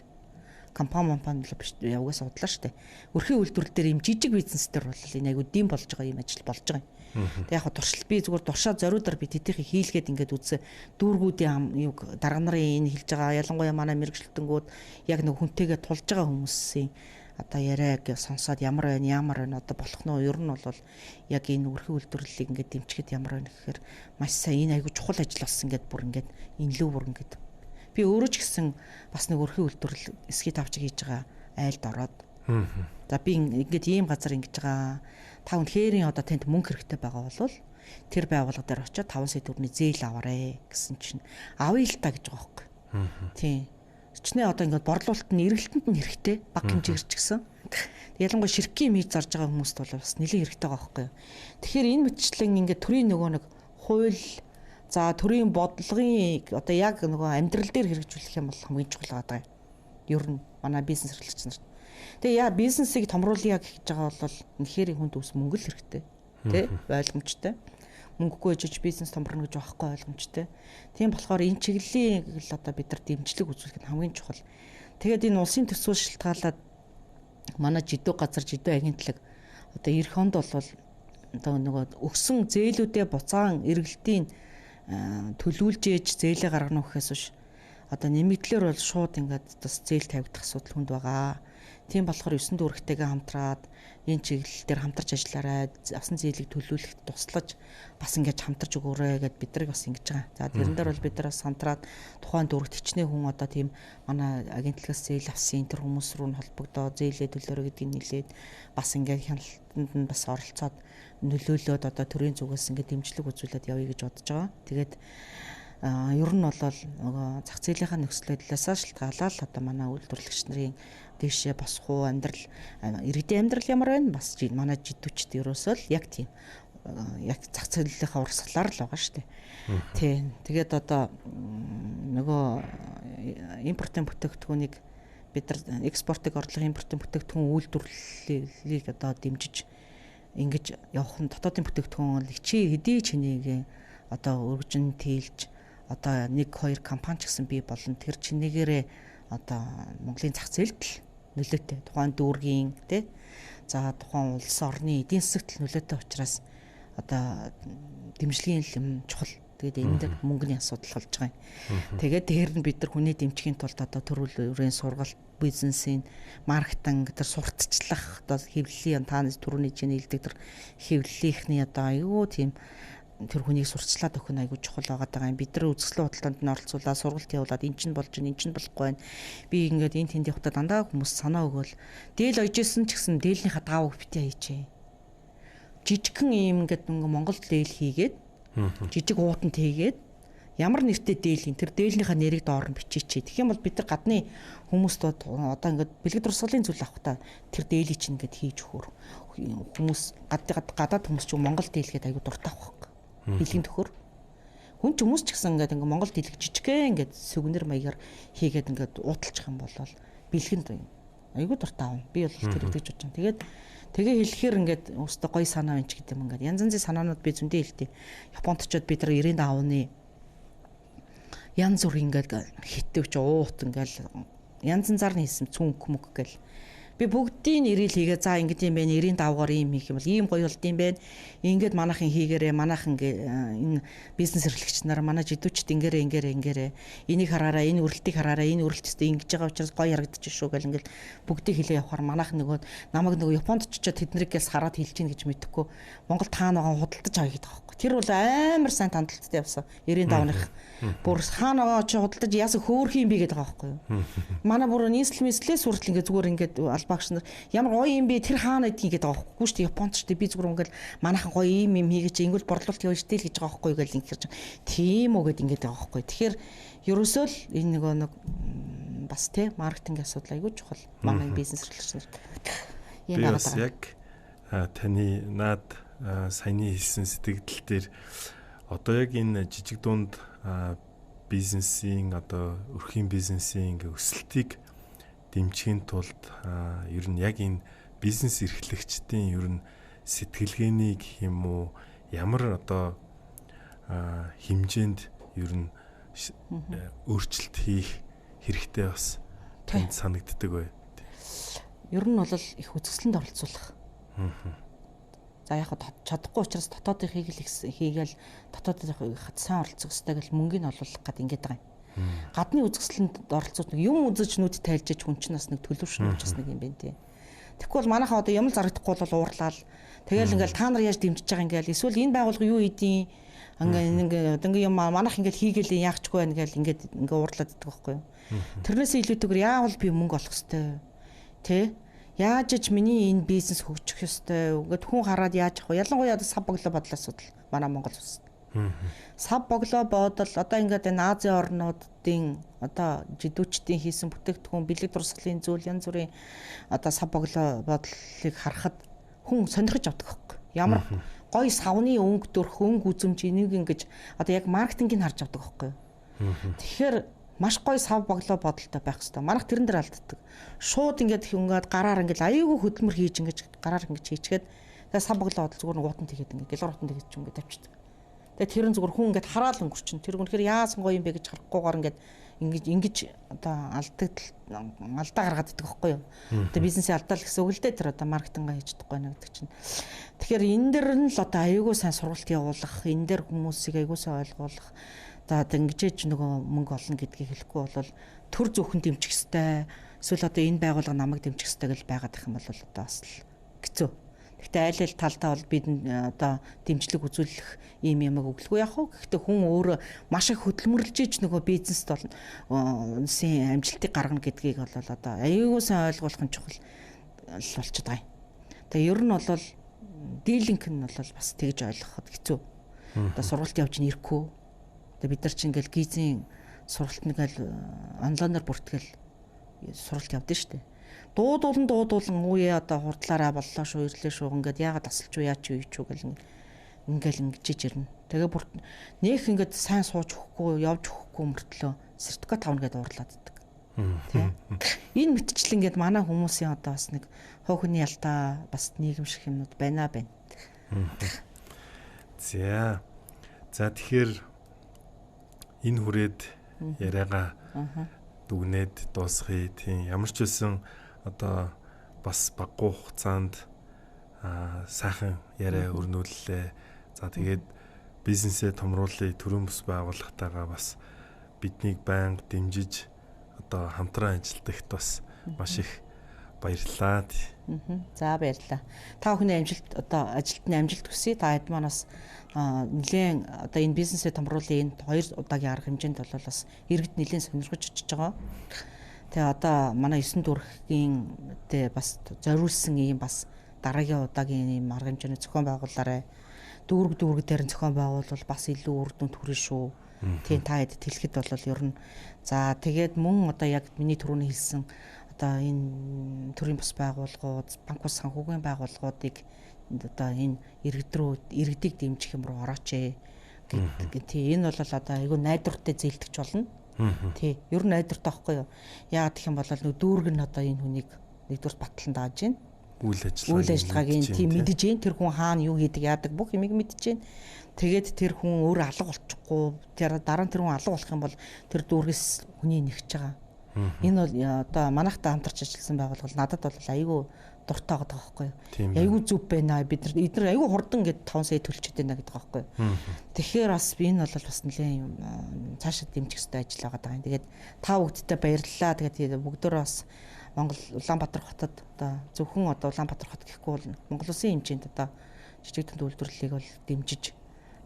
компани биш явгаас судлаа штэ. Өрхийн үйлдвэрлэл дээр юм жижиг бизнес дээр бол энэ айгүй дэм болж байгаа юм ажил болж байгаа юм. Тэг яг туршилт би зүгээр туршаа зориудаар би тэдийнхийг хийлгээд ингээд үзсэн. Дүүргүүдийн юг дарга нарын энэ хэлж байгаа ялангуяа манай мэрэгчлэлтэнгүүд яг нэг хүнтэйгээ тулж байгаа хүмүүсийн Одоо яриаг сонсоод ямар байна, ямар байна одоо болох нь ер нь бол яг энэ өрхийн үйлдвэрлэлийг ингээд дэмжихэд ямар байна гэхээр маш сайн энэ айгүй чухал ажил болсон ингээд бүр ингээд энэ лүү бүр ингээд би өөрөө ч гэсэн бас нэг өрхийн үйлдвэрлэл эсхий тавчиг хийж байгаа айлд ороод за би ингээд ийм газар ингэж байгаа та үнэхэрийн одоо танд мөнгө хэрэгтэй байгаа бол тэр байгууллага дээр очиод 5 сая төгрөгийн зээл аваарэ гэсэн чинь авъя л та гэж байгаа байхгүй. Тийм. Өчнөө одоо ингээд борлуулалт нь эргэлтэнд нь хэрэгтэй баг хэмжээгээр ч гэсэн. Ялангуяа ширхгийн юм хийж зарж байгаа хүмүүст бол бас нэлээд хэрэгтэй байгаа байхгүй. Тэгэхээр энэ мэтчлэн ингээд төрийн нөгөө нэг хууль за төрийн бодлогын одоо яг нөгөө амьдрал дээр хэрэгжүүлэх юм бол хамгийн чухал байгаа юм. Ер нь манай бизнес эрхлэгч нарт. Тэгээ яа бизнесийг томруулъя гэж байгаа бол үнэхээр хүнд ус мөнгө л хэрэгтэй. Тэ ойлгомжтой. Мөнгөгүй ижиж бизнес томорно гэж байхгүй ойлгомжтой. Тийм болохоор энэ чиглэлийн л одоо бид нар дэмжлэг үзүүлэх нь хамгийн чухал. Тэгээд энэ улсын төсвөөс шалтгаалаад манай жидүү газар жидүү агентлаг одоо эх онд бол одоо нөгөө өгсөн зээлүүдээ буцаан эргэлтийн төлүүлж ээж зээлээ гаргана гэхээс биш одоо нэмэгдлэр бол шууд ингээд бас зээл тавигдах асуудал хүнд байгаа. Тийм болохоор 9 дүүрэгтэйгээ хамтраад энэ чиглэл дээр хамтарч ажиллаарай. Авсан зээлийг төлүүлэхэд туслаж бас ингэж хамтарч өгөөрэй гэд бид нарыг бас ингэж байгаа. За тэрэн дээр бол бид нар бас хамтраад тухайн дүүрэгт хичнээн хүн одоо тийм манай агентлагаас зээл авсан тэр хүмүүс рүү нь холбогдоо зээлээ төлөөрэй гэдгийг нэлээд бас ингээд хяналтанд нь бас оролцоод нөлөөлөөд одоо төрийн зүгээс ингээд дэмжлэг үзүүлээд явъя гэж бодож байгаа. Тэгээд ер нь бол нөгөө зах зээлийнхаа нөхцөл байдлаасаа шалтгаалаад одоо манай үйлдвэрлэгч нарын дээшээ босох уу амьдрал иргэдийн амьдрал ямар байна бас манай жидүүчд ерөөсөө л яг тийм яг зах зээлийнхаа урсгалаар л байгаа шүү дээ. Тий. Тэгээд одоо нөгөө импортын бүтээгдэхүүнийг бид нар экспортыг орлого импортын бүтээгдэхүүн үйлдвэрлэлийг одоо дэмжиж ингэж явах нь дотоодын бүтээгдэхүүн хичээ хэдий чинээгээ одоо өргөжин тэлж одоо 1 2 компани ч гэсэн бий болно. Тэр чинээгээрээ одоо Монголын зах зээлд л нөлөөтэй. Тухайн дүүргийн тий. За тухайн улс орны эдийн засагт л нөлөөтэй учраас одоо дэмжлэгийн юм чухал. Тэгээд энэ дээр мөнгөний асуудал болж байгаа юм. Тэгээд дээр нь бид нар хүний дэмжихийн тулд одоо төрөл бүрийн сургалт, бизнесийн маркетинг тэр сурталчлах одоо хэвлэлийн та түрүүний чинь хэлдэг тэр хэвлэлийнхний одоо айгүй тийм тэр хүнийг сурталчлаад өгөх нь айгүй чухал байгаа юм. Бид нар үзэсгэлэн худалдаанд нь оролцуулаад сургалт явуулаад эн чинь болж ин чинь болохгүй байна. Би ингээд энэ тэнд явахдаа дандаа хүмүүс санаа өгөөл дээл ойжсэн ч гэсэн дээлнийхаа даавыг битээ хийчээ. Жижигхэн ийм ингээд Монгол дээл хийгээд жижиг уутанд хийгээд ямар нэртэй дээл хийн тэр дээлнийхаа нэрийг доор нь бичээчээ. Тэгэх юм бол бид нар гадны хүмүүст одоо ингээд бэлгэд урсгалын зүйл авахдаа тэр дээлийг чинь ингээд хийж өгөхөр хүмүүс гадаад хүмүүс чинь Монгол дээл гэдэг айгүй дуртай байхгүй. Бэлгийн төхөр. Хүн ч хүмүүс ч гэсэн ингээд Монгол дэлэг жижигхэн ингээд сүгнэр маягаар хийгээд ингээд уудалчих юм бол бэлгэнд айгүй дуртай аав. Би бол тэр тэгж бодож байна. Тэгээд тэгээ хэлэхээр ингээд өстө гоё санаа юм ч гэдэг юм ингээд янз янзын санаанууд би зөндөө хэлтий. Японд очиод бид нар 95 оны янз бүр ингээд хитвч уут ингээд янз янзаар нь хийсэн цүнх мөх гэл. Би бүгдийг нэрийг хийгээ за ингэж юм байна 95-аар ийм хийх юм бол ийм гоё болд юм байна. Ингээд манайхан хийгээрээ манайхан энэ бизнес эрхлэгч нар манай жидүүчд ингээрээ ингээрээ ингээрээ энийг хараараа энэ өрөлтийг хараараа энэ өрөлт өстө ингэж байгаа учраас гоё харагдчих шүү гэл ингээл бүгдийг хэлээ явахаар манайхан нөгөө намайг нөгөө Японд очичоод тэднийг гэлс хараад хэлж гин гэж мэдэхгүй Монгол таана байгаа худалдаж авъя гэдэг байхгүй. Тэр бол амар сайн тандалттай явсан. 95 оных бүр хаана байгаа чи худалдаж яасан хөөрх юм бэ гэдэг байгаа байхгүй юу. Манай бүр нийслэл мэслээс хүртэл ингээд зүгээр ингээд албаагч нар ямар гоё юм бэ тэр хаана гэдгийг гэдэг байгаа байхгүй шүү дээ. Японд ч би зүгээр ингээд манайхан гоё юм юм хийгээч ингэвэл борлуулалт явуулж тэл гэж байгаа байхгүй юу гэл ингээд тийм үү гэд ингээд байгаа байхгүй. Тэгэхээр ерөөсөө л энэ нөгөө нэг бас те маркетинг асуудал айгүй чухал манай бизнес эрхлэгч нарт.
Ийм байгаа. Яг таны наад саяны хэлсэн сэтгэгдэл дээр одоо яг энэ жижиг дунд бизнесийн одоо өрхийн бизнесийн ингээ өсөлтийг дэмжихийн тулд ер нь яг энэ бизнес эрхлэгчдийн ер нь сэтгэлгээний гэх юм уу ямар одоо хэмжээнд ер нь өөрчлөлт хийх хэрэгтэй бас танд санагддаг бай.
Ер нь бол их үзэсгэлэнд оролцуулах. За яг чадахгүй учраас дотоодынхыг л хийгээл дотоодынхыг сайн оролцох хэрэгтэй гэл мөнгөний олуулах гэд ингэж байгаа юм. Гадны үзэсгэлэнд оролцоод нэг юм үзэж нүд тайлж иж хүн чинь бас нэг төлөвшнө учраас нэг юм байна тий. Тэгэхгүй бол манайхаа одоо юм л зарагдахгүй бол уурлаа л. Тэгэл ингээл та нар яаж дэмжиж байгаа ингээл эсвэл энэ байгууллага юу хийдیں۔ Ингээ ингээ юм манайх ингээл хийгээл яахчгүй байна гэл ингээд ингээ уурлаад идэх байхгүй юу. Тэрнээс илүүтэйгээр яавал би мөнгө олох ёстой. Тэ? Яаж ч миний энэ бизнес хөгжих ёстой. Ингээд хүн хараад яаж авах вэ? Ялангуяа одоо сав боглоо бодлоо асуудал манай Монгол улсад. Сав боглоо бодол одоо ингээд энэ Азийн орнуудын одоо жидүүчдийн хийсэн бүтээгдэхүүн, бэлэг дурсгалын зүйл, янз бүрийн одоо сав боглоо бодлыг харахад хүн сонирхож авдаг байхгүй. Ямар гоё савны өнгө дөрх, өнгө үзэмж энийг ингэж одоо яг маркетингийг харж авдаг байхгүй. Тэгэхээр маш гоё сав боглоо бодолтой байх хэрэгтэй. Манайх тэрэн дээр алддаг. Шууд ингээд ингээд гараар ингээд аюулгүй хөдөлмөр хийж ингэж гараар ингэж хийчгээд тэгээ сав боглоо бодол зүгээр уутанд хийгээд ингээд гэлгар уутанд хийгээд ч ингээд тавьчихдаг. Тэгээ тэр нь зүгээр хүн ингээд хараал өнгөрчин. Тэр үнэхээр яасан гоё юм бэ гэж харахгүйгээр ингээд ингэж одоо алдаа гаргаад идэх байхгүй юу. Одоо бизнесийн алдаа л гэсэн үг л дээ, тэр одоо маркетингаа хийж чадахгүй байна гэдэг чинь. Тэгэхээр энэ дэр нь л одоо аюулгүй сайн сургалт явуулах, энэ дээр хүмүүсийг аюулгүй сайн ойлгуулах. За одоо ингэж ээж нөгөө мөнгө олно гэдгийг хэлэхгүй бол төр зөвхөн дэмжих хэвээр, эсвэл одоо энэ байгууллага намайг дэмжих хэвээр гэж байгаад их юм бол одоо бас л хэцүү. Гэхдээ аль аль талдаа бол бид одоо дэмжлэг үзүүлэх ийм юмэг өглөгүй яах вэ? Гэхдээ хүн өөрөө маш их хөдөлмөрлөж ич нөгөө бизнест бол үндсэн амжилтыг гаргана гэдгийг бол одоо аюулгүй сайн ойлгуулах нь чухал болчиход байгаа юм. Тэгээ ер нь бол дийлэнх нь бол бас тэгж ойлгоход хэцүү. Одоо сургалт явж нэрэхгүй. Одоо бид нар чинь ингээл гизийн сургалт нэгэл онлайнаар бүртгэл сургалт явдсан шүү дээ. Дуудуулан үе одоо хурдлаараа боллоо шүү, ирлээ шүү, ингээд яагаад тасалж уу, яач юу хийч үү гэл ингээл ингэж ирнэ. Тэгээ бүр нөх ингээд сайн сууж өгөхгүй, явж өгөхгүй мөртлөө сертификат авна гэдээ уурлаад иддэг. Тэ. Энэ мэтчлэн ингээд манай хүмүүсийн одоо бас нэг хувь хүний ялтаа бас нийгэмших юмнууд байна байна.
За. За тэгэхээр энэ хүрээд яриагаа дүгнээд дуусгая. Тийм ямар ч байсан одоо бас баггүй хугацаанд сайхан яриа өрнүүллээ. За тэгээд бизнесээ томруулъя, төрийн бус байгууллагатайгаа бас биднийг байнга дэмжиж одоо хамтран ажилладагт бас маш их баярлалаа.
За баярлалаа. Та бүхний амжилт одоо ажилтны амжилт хүсье. Та хэд маань бас нэлээд одоо энэ бизнесээ томруулъя энэ хоёр удаагийн арга хэмжээнд бол бас иргэд нэлээд сонирхож очиж байгаа. Тэгээ одоо манай 9 дүүргийн тэ бас зориулсан ийм бас дараагийн удаагийн ийм арга хэмжээний зохион байгуулаарай. Дүүрэг дээр нь зохион байгуулвал бас илүү үр дүнд хүрнэ шүү. Тийм та хэд хэлэхэд бол ер нь за тэгээд мөн одоо яг миний түрүүний хэлсэн одоо энэ төрийн бус байгууллагууд, банк ус санхүүгийн байгууллагуудыг одоо энэ иргэд рүү иргэдийг дэмжих юм руу орооч ээ гэдэг. Тийм энэ бол одоо айгүй найдвартай зээлдэгч болно. Тий, ер нь найдвартай байхгүй юу? Яагаад гэх юм бол нөө дүүрэг нь одоо энэ хүнийг нэгдүгээр батлан дааж байна. Үйл ажиллагааг нь тийм мэдэж байна. Тэр хүн хаана юу хийдэг, яадаг бүх юмыг мэдэж байна. Тэгээд тэр хүн өөр алга болчихгүй. Тэр дараа нь тэр хүн алга болох юм бол тэр дүүргээс хүний нэгж байгаа. Энэ бол одоо манайхтай хамтарч ажилласан байгууллага надад бол айгүй дуртай байгаа байхгүй юу? Айгүй зүв байна. Бид нар эдгээр айгүй хурдан ингээд 5 сая төлчөөд байна гэдэг байхгүй юу? Тэгэхээр бас би энэ бол бас нэлээд юм цаашаа дэмжих хэрэгтэй ажил байгаа даа. Тэгээд та бүгдтэй баярлалаа. Тэгээд бүгдөө бас Монгол Улаанбаатар хотод одоо зөвхөн одоо Улаанбаатар хот гэхгүй бол Монгол улсын хэмжээнд одоо жижиг дунд үйлдвэрлэлийг бол дэмжиж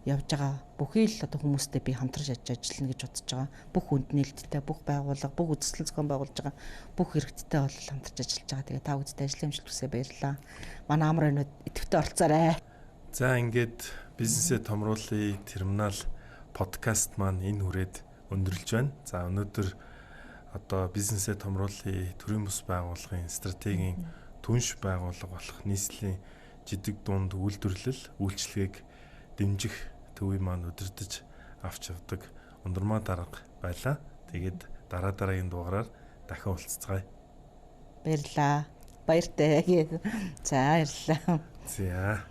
явж байгаа бүхий л одоо хүмүүстэй би хамтарч ажиллана гэж бодож байгаа. Бүх хүнд нээлттэй, бүх байгууллага, бүх үзэсгэлэн зохион байгуулж байгаа бүх иргэдтэй бол хамтарч ажиллаж байгаа. Тэгээ та бүгдтэй ажлын амжилт хүсье, баярлалаа. Манай амар өнөд идэвхтэй оролцоорой.
За ингээд бизнесээ томруулъя терминал подкаст маань энэ хүрээд өндөрлж байна. За өнөөдөр одоо бизнесээ томруулъя төрийн бус байгууллагын стратегийн түнш байгууллага болох нийслэлийн жидэг дунд үйлдвэрлэл үйлчилгээг дэмжих төвийн маань удирдах авч явдаг Ундрмаа дарга байлаа. Тэгээд дараа дараагийн дугаараар дахин уулзцгаая.
Баярлалаа. Баяртай. За баярлалаа.
За.